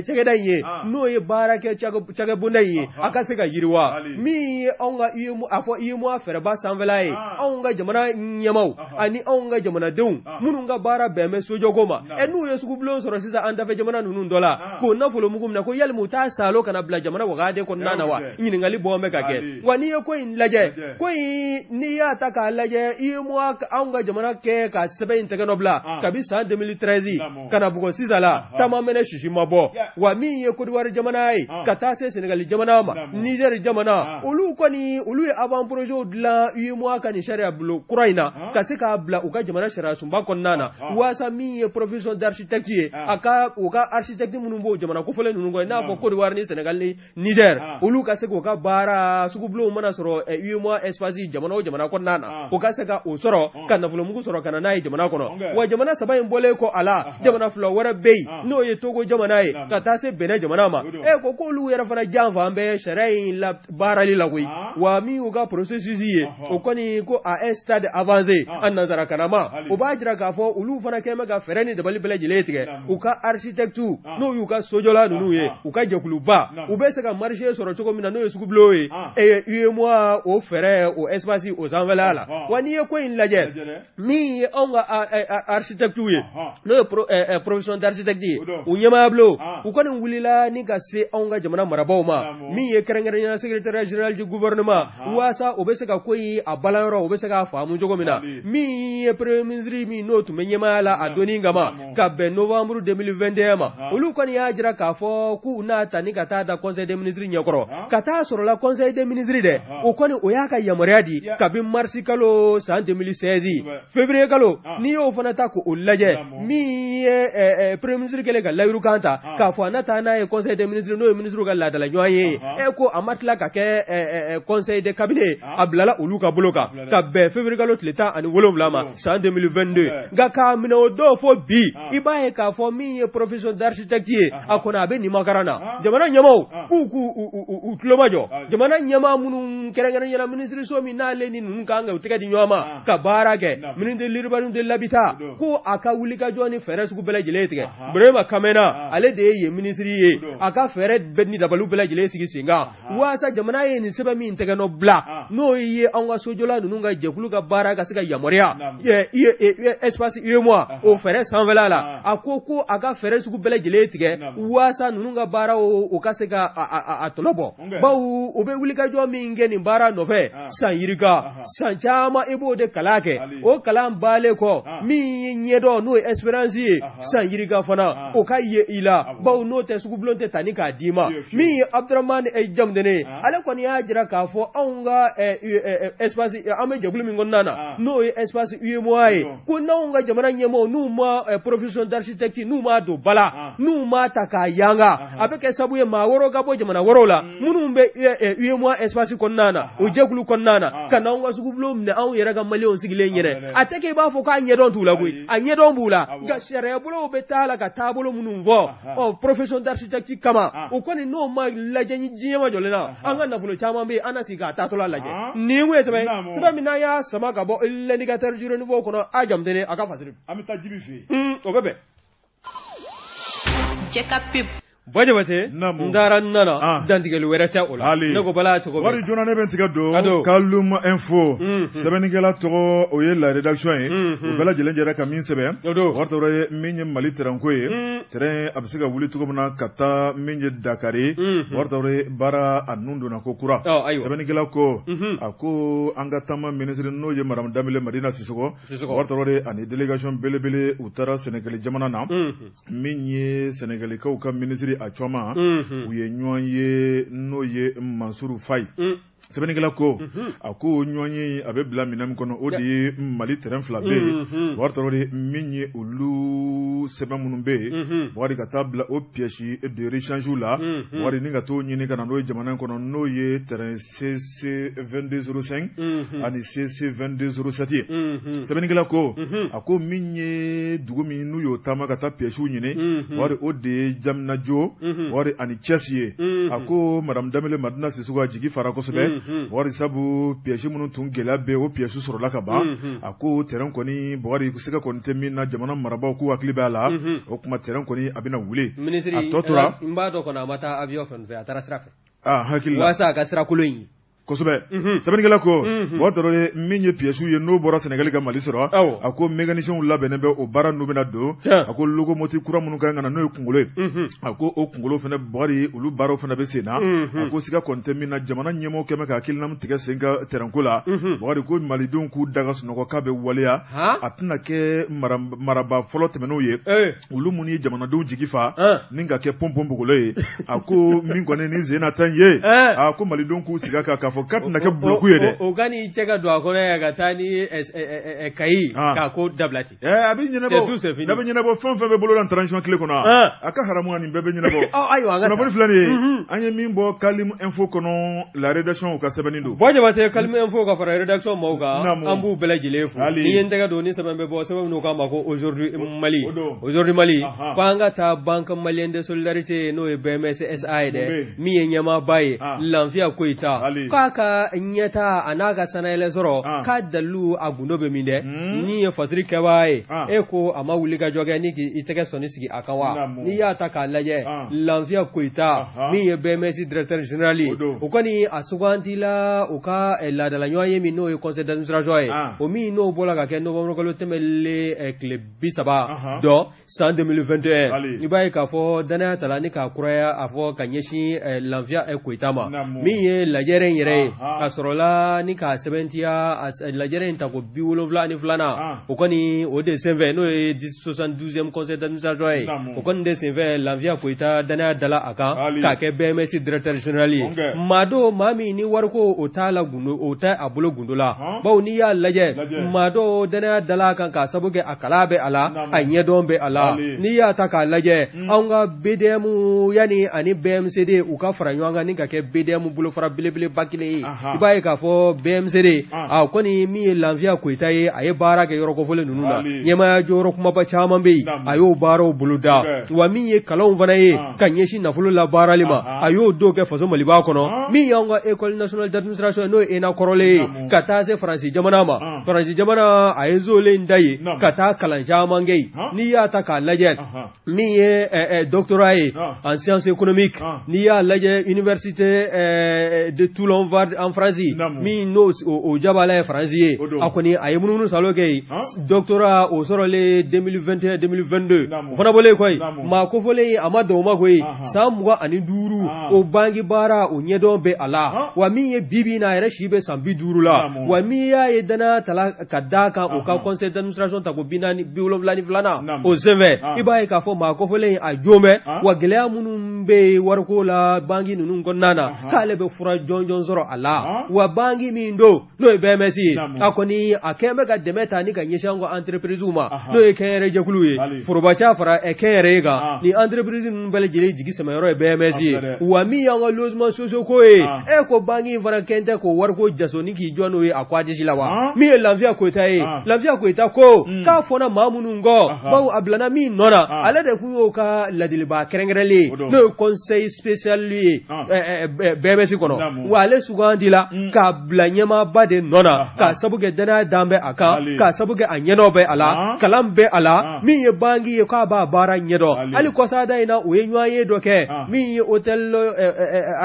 cakɛda in ye, n'o ye baarakɛ cakɛbonda in ye, a ka se ka yiriwa. Min ye anw ka a fɔ UEMOA fɛɛrɛba sanfɛla ye, anw ka jamana ɲɛmaw ani anw ka jamanadenw minnu ka baara bɛn bɛ sojɔko ma, ɛ n'u ye sugubulon sɔrɔ sisan an dafɛ jamana ninnu dɔ la k'o nafolo mugu minɛ, ko yalima u t'a salo ka na bila jamana wagade kɔnɔna na wa? Ɲininkali bɔ bɛ ka kɛ. Wa n'i ye ko in lajɛ, ko in n'i y'a ta k'a lajɛ, UEMOA, anw ka jamana kɛ ka sɛbɛn in tɛgɛ nɔ bila kabi san 2013 ka na bugɔ sisan la, taama mɛnɛ sisi ma bɔ. Wa min ye Côte d'Ivoire jamana ye, ka taa se Sénégal jamana ma, Niger jamana, olu kɔni olu ye avant projet dilan UEMOA ka nin sariya bulon kura in na ka se k'a bila u ka jamana sariya sunba kɔnɔna na, waasa min ye profession d'architecte ye, a ka u ka architecte minnu b'o jamana kofɔlen ninnu kɔnɔ, i n'a fɔ Côte d'Ivoire ni Sénégal ni Niger, olu ka se k'u ka baara sugubulonw mana sɔrɔ UEMOA espace jamana o jamana kɔnɔna na, o ka se ka o sɔrɔ ka nafolomugu sɔrɔ ka na n'a ye jamana kɔnɔ. Wa jamana saba in bɔlen kɔ a la, jamana fila wɛrɛ bɛ yen, n'o ye Togo jamana ye ka taa se Benin jamana ma. E ko k'olu yɛrɛ fana janfa bɛ sariya in la baarali la koyi. Wa min y'u ka processus ye, o kɔni ko à un stade avancé a nanzarakanama, o b'a jira k'a fɔ olu fana kɛn bɛ ka fɛɛrɛ ni dabali bɛɛ lajɛlen tigɛ u ka architecte, n'o y'u ka sojɔla ninnu ye, u ka jɛkuluba, u bɛ se ka marché sɔrɔ cogo min na, n'o ye sugubulon ye UEMOA o fɛɛrɛ o espace o sanfɛla la. Wa n'i ye ko in lajɛ, min ye anw ka architecte ye, n'o ye profession d'architecte ye, u ɲɛmaaya bulon, u kɔni wulila ni ka se anw ka jamana marabaaw ma, min ye kɛrɛnkɛrɛnnenya secrétaire général du gouvernement, waasa o bɛ se ka ko in a balayɔrɔ o bɛ se k'a faamu cogo min na. Min ye premier ministre min n'o tun bɛ ɲɛmaaya la a donni kama ka bɛn novembre 2021 ma, olu kɔni y'a jira k'a fɔ k'u n'a ta ni ka taa da conseil des ministres ɲɛkɔrɔ, ka taa sɔrɔ la conseil des ministres dɛ, o kɔni o y'a ka yamaruya di kabi mars kalo san 2016. Février kalo, n'i y'o fana ta k'o lajɛ, min ye premier ministre kɛlen ka layirukan ta k'a fɔ a na taa n'a ye conseil des ministres, n'o ye ministres ka laadala ɲɔgɔn ye, e ko a ma tila ka kɛ conseil de cabinet, a bilala olu ka bolo kan ka bɛn février kalo tile 17 ma san 2022. Nka k'a minɛ o don fo bi, i b'a ye k'a fɔ min ye profession d'architecte ye, a kɔni a bɛ nin makaran na. Jamana ɲɛmaaw k'u k'u tulomajɔ, jamana ɲɛmaa minnu kɛrɛnkɛrɛnnenya ministre so min n'ale ni ninnu kan ka u tɛgɛ di ɲɔgɔn ma ka baara kɛ, ministre de l'urbanisme de l'habitat, ko a ka wulikajɔ ni fɛɛrɛ sugu bɛɛ lajɛlen tigɛ. Burema Kamena, ale de ye yen minisiri ye, a ka fɛɛrɛ bɛɛ ni dabaliw bɛɛ lajɛlen sigi sen kan waasa jamana ye nin sɛbɛn min tɛgɛnɔ bila, n'o ye anw ka sojɔla ninnu ka jɛkulu ka baara ka se ka yamaruya espace UEMOA o fɛɛrɛ sanfɛla la. A ko a ka fɛɛrɛ sugu bɛɛ lajɛlen tigɛ waasa ninnu ka baara o ka se ka a tɔnɔ bɔ, bawo o bɛ wulikajɔ min kɛ nin baara nɔfɛ san yirika san caman, i b'o de kalan kɛ. O kalan baalen kɔ, min ye ɲɛdɔn n'o ye expérience ye san yirika fana, o ka ye i la, bawo n'o tɛ sugubulon tɛ ta ni k'a d'i ma. Min ye Abdramane Jamudene ye, ale kɔni y'a jira k'a fɔ anw ka espace, an bɛ jɛkulu min kɔnɔna na, n'o ye espace UEMOA ye, ko n'anw ka jamana ɲɛmaaw n'u ma profession d'architecte n'u m'a don ba la, n'u m'a ta k'a yanga, a bɛ kɛ sababu ye maa wɛrɛw ka bɔ jamana wɛrɛw la minnu bɛ UEMOA espace kɔnɔna na, o jɛkulu kɔnɔna na, ka n'anw ka sugubulon minɛ anw yɛrɛ ka maliyɛnw sigilen ɲɛnɛ. A tɛ kɛ i b'a fɔ k'a ɲɛdɔn t'u la koyi, a ɲɛdɔn b'u la, nka sariya bolow bɛ taa la ka taabolo minnu fɔ profession d'architecte kama, o kɔni n'o ma lajɛ ni diɲɛ ma jɔlen na, an ka nafolo caman bɛ yen, an na sigi k'a taatɔla lajɛ. Nin kun ye sɛbɛn min n'an y'a sama ka bɔ l'indicateur du renouveau kɔnɔ. A Jamutene, a ka fasiri. An bɛ taa Jibi fɛ yen. O bɛ bɛn. Jɛka pub. Bajabate, n taara n nana, dantigɛli wɛrɛ tɛ o la. Ne ko bala cogo wari joona ne bɛ n tigɛ don Kalum Info. Sɛbɛnnikɛla tɔgɔ o ye la rédaction ye, u bɛɛ lajɛlen jɛra ka min sɛbɛn, wari tɔgɔ ye min ye Mali terrain ko ye, terrain a bɛ se ka wuli cogo min na ka taa min ye Dakari, wari tɔgɔ ye baara a nun donna ko kura. Sɛbɛnnikɛla ko, a ko an ka taama minisiri n'o ye madame Danbele Madina Sisɔkɔ, wari tɔgɔ de ani délégation belebele, u taara Sénégal jamana na, min ye Sénégalikaw ka minisiri a cɔma, u ye ɲɔgɔn ye n'o ye Mansuru Faye. Sɛbɛnnikɛla ko, a ko ɲɔgɔn ye a bɛ bila minɛn min kɔnɔ, o de ye Mali terrain fila bɛ yen, wari tɔgɔ de min ye olu sɛbɛn minnu bɛ yen, wari ka taa bila o pièce de rechange la, wari ni ka t'o ɲini ka na n'o ye jamana in kɔnɔ, n'o ye terrain CC 2205 ani CC 2207 ye. Sɛbɛnnikɛla ko, a ko min ye dugu min n'u y'o taama ka taa pièces ɲini, wari o de ye Diamniadio, wari ani Thiès ye. A ko madame Danbele Madina Sisɔkɔ a jigi fara kosɛbɛ, wari sabu pièces minnu tun gɛlɛya bɛ, o pièces sɔrɔla ka ban. A ko terrain kɔni, Bukari, siga kɔni tɛ min na, jamana marabaaw k'u hakili b'a la, o tuma terrain kɔni a bɛna wuli. Minisiri, a tɔ tora n b'a dɔn kɔni a ma taa avion fɛn fɛ, a taara sira fɛ. Ah, hakili la. Walasa a ka sira kolon in ye. Kosɛbɛ. Sɛbɛnnikɛla ko, wari tɔrɔ ye min ye pièces ye n'o bɔra Sénégal ka Mali sɔrɔ, a ko mécaniciens labɛnnen bɛ, o baara n'u bɛna don. A ko locomotive kura minnu kan ka na, n'o ye kunkolo ye, a ko o kunkolo fana, Bukari, olu baaraw fana bɛ sen na. A ko siga kɔni tɛ min na, jamana ɲɛmɔgɔ kɛmɛ ka hakilina min tigɛ sen kan terrain ko la, Bukari ko malidenw k'u da ka sunɔgɔ k'a bɛ waleya, a tɛna kɛ marabaa fɔlɔ tɛmɛnenw ye, olu minnu ye jamanadenw jigi fa ni ka kɛ pɔnpɔn bogolo ye. A ko min kɔni ni sen na tan ye, a ko malidenw k'u sigi a kan k'a fɔ k'a tɛna kɛ buloku ye dɛ. O ka n'i cɛ ka don a kɔnɔ yan ka taa ni Kayi k'a ko dabila ten. A bɛ ɲɛnabɔ, n'a bɛ ɲɛnabɔ, fɛn fɛn bɛ bolo la transition tile kɔnɔ, a ka haramu, nin bɛɛ bɛ ɲɛnabɔ. Ayiwa, an ka kunnafoni filɛ nin ye, an ye min bɔ Kalim Info kɔnɔ, la rédaction ka sɛbɛnni don. Bɔ Jabate, Kalim Info ka fara rédaction maaw kan, an b'u bɛɛ lajɛlen fo. N'i ye n tɛgɛ don ni sɛbɛn bɛ bɔ, sɛbɛn min n'u k'a ma ko Aujourd'hui Mali, Aujourd'hui Mali ko an ka taa Banque Malienne de Solidarité, n'o ye BMS SA ye dɛ, min ye ɲɛmaaba ye Lafiya Koyita, k'a ka ɲɛta a n'a ka sanayɛlɛ sɔrɔ, k'a dalilu a gundo bɛ min dɛ, ni ye fasiri kɛbaa ye, e ko a ma wuli ka jɔ kɛ ni k'i tɛgɛ sɔnni sigi a kan wa. N'i y'a ta k'a lajɛ, Lafiya Koyita min ye BMS directeur général ye, o kɔni a sugandila u ka laadala ɲɔgɔn ye min n'o ye conseil d'administration ye, o min n'o bɔra ka kɛ novembre kalo tɛmɛlen tile 30 dɔ san 2021. I b'a ye k'a fɔ danaya tala ni k'a kuraya a fɔ ka ɲɛsin Lafiya Koyita ma, min ye lajɛrɛ in yɛrɛ ye a sɔrɔla ni k'a sɛbɛntiya lajɛrɛ in tako 72nan o kɔni o de senfɛ n'o ye 72e conseil d'administration ye o kɔni de senfɛ Lafiya Koyita danaya dala a kan k'a kɛ BMS directeur général ye maa don maa min ni wariko o t'a la gundo o tɛ a bolo gundo la bawo n'i y'a lajɛ maa don danaya dala a kan k'a sabu kɛ a kalan bɛ a la a ɲɛdɔn bɛ a la n'i y'a ta k'a lajɛ anw ka BDM yanni ani BMCD u ka fara ɲɔgɔn kan ni ka kɛ BDM bolofara belebeleba kelen ye i b'a ye k'a fɔ BMCD a kɔni min ye Lafiya Koyita ye a ye baara kɛ yɔrɔ kofɔlen ninnu na ɲɛmaaya jɔyɔrɔ kumaba caman bɛ yen a y'o baaraw boloda wa min ye kalanw fana ye ka ɲɛsin nafolo labaarali ma a y'o dɔw kɛ faso Maliba kɔnɔ min y'anw ka école nationale d'administration n'o ye ENA kɔrɔlen ye ka taa se Faransi jamana ma Faransi jamana a ye zolen da yen ka taa kalan caman kɛ yen n'i y'a ta k'a lajɛ min ye doctorat ye en sciences économiques n'i y'a lajɛ université de Toulon Var en France min n'o o jabala ye Faransi ye a kɔni a ye munumunu salo kɛ yen doctorat o sɔrɔlen 2021 2022 o fana bɔlen kɔ yen maa kofɔlen a ma dan o ma koyi san 25 o banki baara o ɲɛdɔn bɛ a la wa min ye bi bi in na a yɛrɛ si bɛ san 50 la wa min y'a ye danaya tala ka d'a kan o ka conseil d'administration tako 42nan o senfɛ i b'a ye k'a fɔ maa kofɔlen a jo bɛ wa gɛlɛya minnu bɛ yen wariko la banki ninnu kɔnɔna na k'ale bɛ fura jɔnjɔn sɔrɔ a la wa banki min don n'o ye BMS ye a kɔni a kɛn bɛ ka dɛmɛ ta ni ka ɲɛsin an ka entreprise ma n'o ye kɛnyɛrɛjɛkulu ye forobaca fara kɛnyɛrɛye kan ni entreprise ninnu bɛɛ lajɛlen jigi sɛmɛyɔrɔ ye BMS ye wa min y'an ka logement sociaux ko ye e ko banki in fana kɛn tɛ k'o wariko jaso ni k'i jɔ n'o ye a ko a disi la wa min ye Lafiya Koyita ye Lafiya Koyita ko k'a fɔra maa minnu kɔ bawo a bilana min nɔ na ale de tun y'o ka ladilibaa kɛrɛnkɛrɛnlen ye n'o ye conseil spécial ye BMS kɔnɔ wa ale sugandila k'a bila ɲɛmaaba de nɔ na k'a sabu kɛ danaya dan bɛ a kan k'a sabu kɛ a ɲɛdɔn bɛ a la kalan bɛ a la min ye banki ye k'a b'a baara ɲɛdɔn hali kɔsada in na u ye ɲɔgɔnye dɔ kɛ min ye hôtel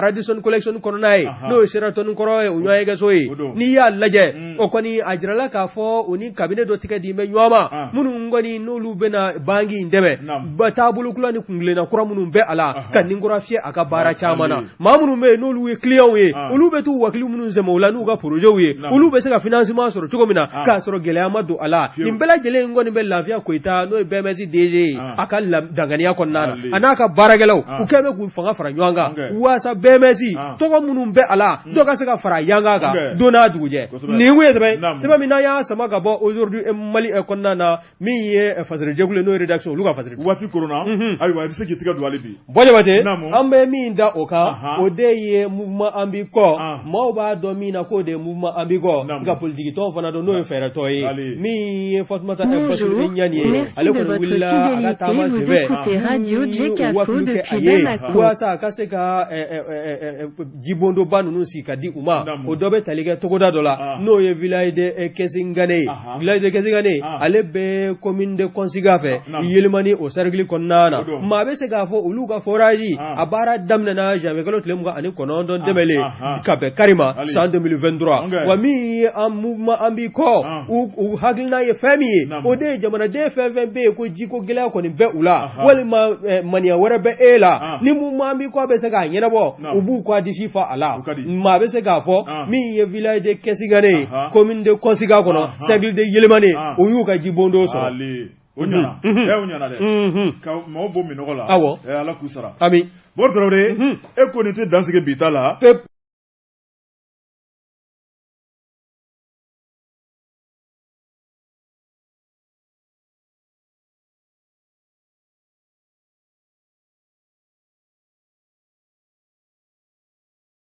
Radisson Collection kɔnɔna ye n'o ye Sheraton kɔrɔ ye o ɲɔgɔnyekɛso ye n'i y'a lajɛ o kɔni a jirala k'a fɔ u ni cabinet dɔ tigɛ di bɛ ɲɔgɔn ma minnu kɔni n'olu bɛna banki in dɛmɛ taabolo kura ni kuntilenna kura minnu bɛ a la ka ni kura fiyɛ a ka baara caman na maa minnu bɛ yen n'olu ye clients ye olu bɛ t'u wakili minnu sɛmɛ o la n'u ka projets ye olu bɛ se ka financement sɔrɔ cogo min na k'a sɔrɔ gɛlɛya ma don a la nin bɛɛ lajɛlen kɔni bɛ Lafiya Koyita n'o ye BMS DG ye a ka danganiya kɔnɔna na a n'a ka baarakɛlaw u kɛlen bɛ k'u fanga fara ɲɔgɔn kan waasa BMS tɔgɔ minnu bɛ a la dɔ ka se ka fara yanga kan don n'a dugujɛ nin kun ye sɛbɛn min n'an y'a sama ka bɔ Aujourd'hui Mali kɔnɔna na min ye fasirijɛkulu ye n'o ye rédaction olu ka fasiri waati koronna ayiwa i bɛ se k'i tɛgɛ don hali bi Bɔ Jabate an bɛ min da o kan o de ye mouvement an b'i kɔ maaw b'a dɔn min na k'o de ye mouvement an b'i kɔ nka politikitɔn fana don n'o ye fɛɛrɛtɔn ye min ye Fatumata Basurudi Ɲani ye ale kɔni wulila a ka taama senfɛ wakilu kɛ a ye walasa a ka se ka jibondoba ninnu sigi ka di u ma o dɔ bɛ tali kɛ togoda dɔ la n'o ye village de Kɛsingane ye village de Kɛsingane ale bɛ commune de Kɔnsiga fɛ Yelimani o cercle kɔnɔna na maa bɛ se k'a fɔ olu ka forage a baara daminɛna janvier kalo tile 29 tɛmɛlen ka bɛn kari ma san 2023 wa min ye an mouvement an b'i kɔ u hakilina ye fɛn min ye o de ye jamanaden fɛn fɛn bɛ yen ko jiko gɛlɛya kɔni bɛ u la walima maniya wɛrɛ bɛ e la ni mouvement an b'i kɔ bɛ se k'a ɲɛnabɔ u b'u ka disi fa a la maa bɛ se k'a fɔ min ye village de Kɛsingane ye commune de Kɔnsiga kɔnɔ cercle de Yelimani o y'u ka jibondo sɔrɔ. O ɲɛna o ɲɛna dɛ ka maaw bɔ minɔgɔ la awɔ ala k'u sara ami Bɔkari Tarawele e ko nin tɛ dan sigi bi ta la pep.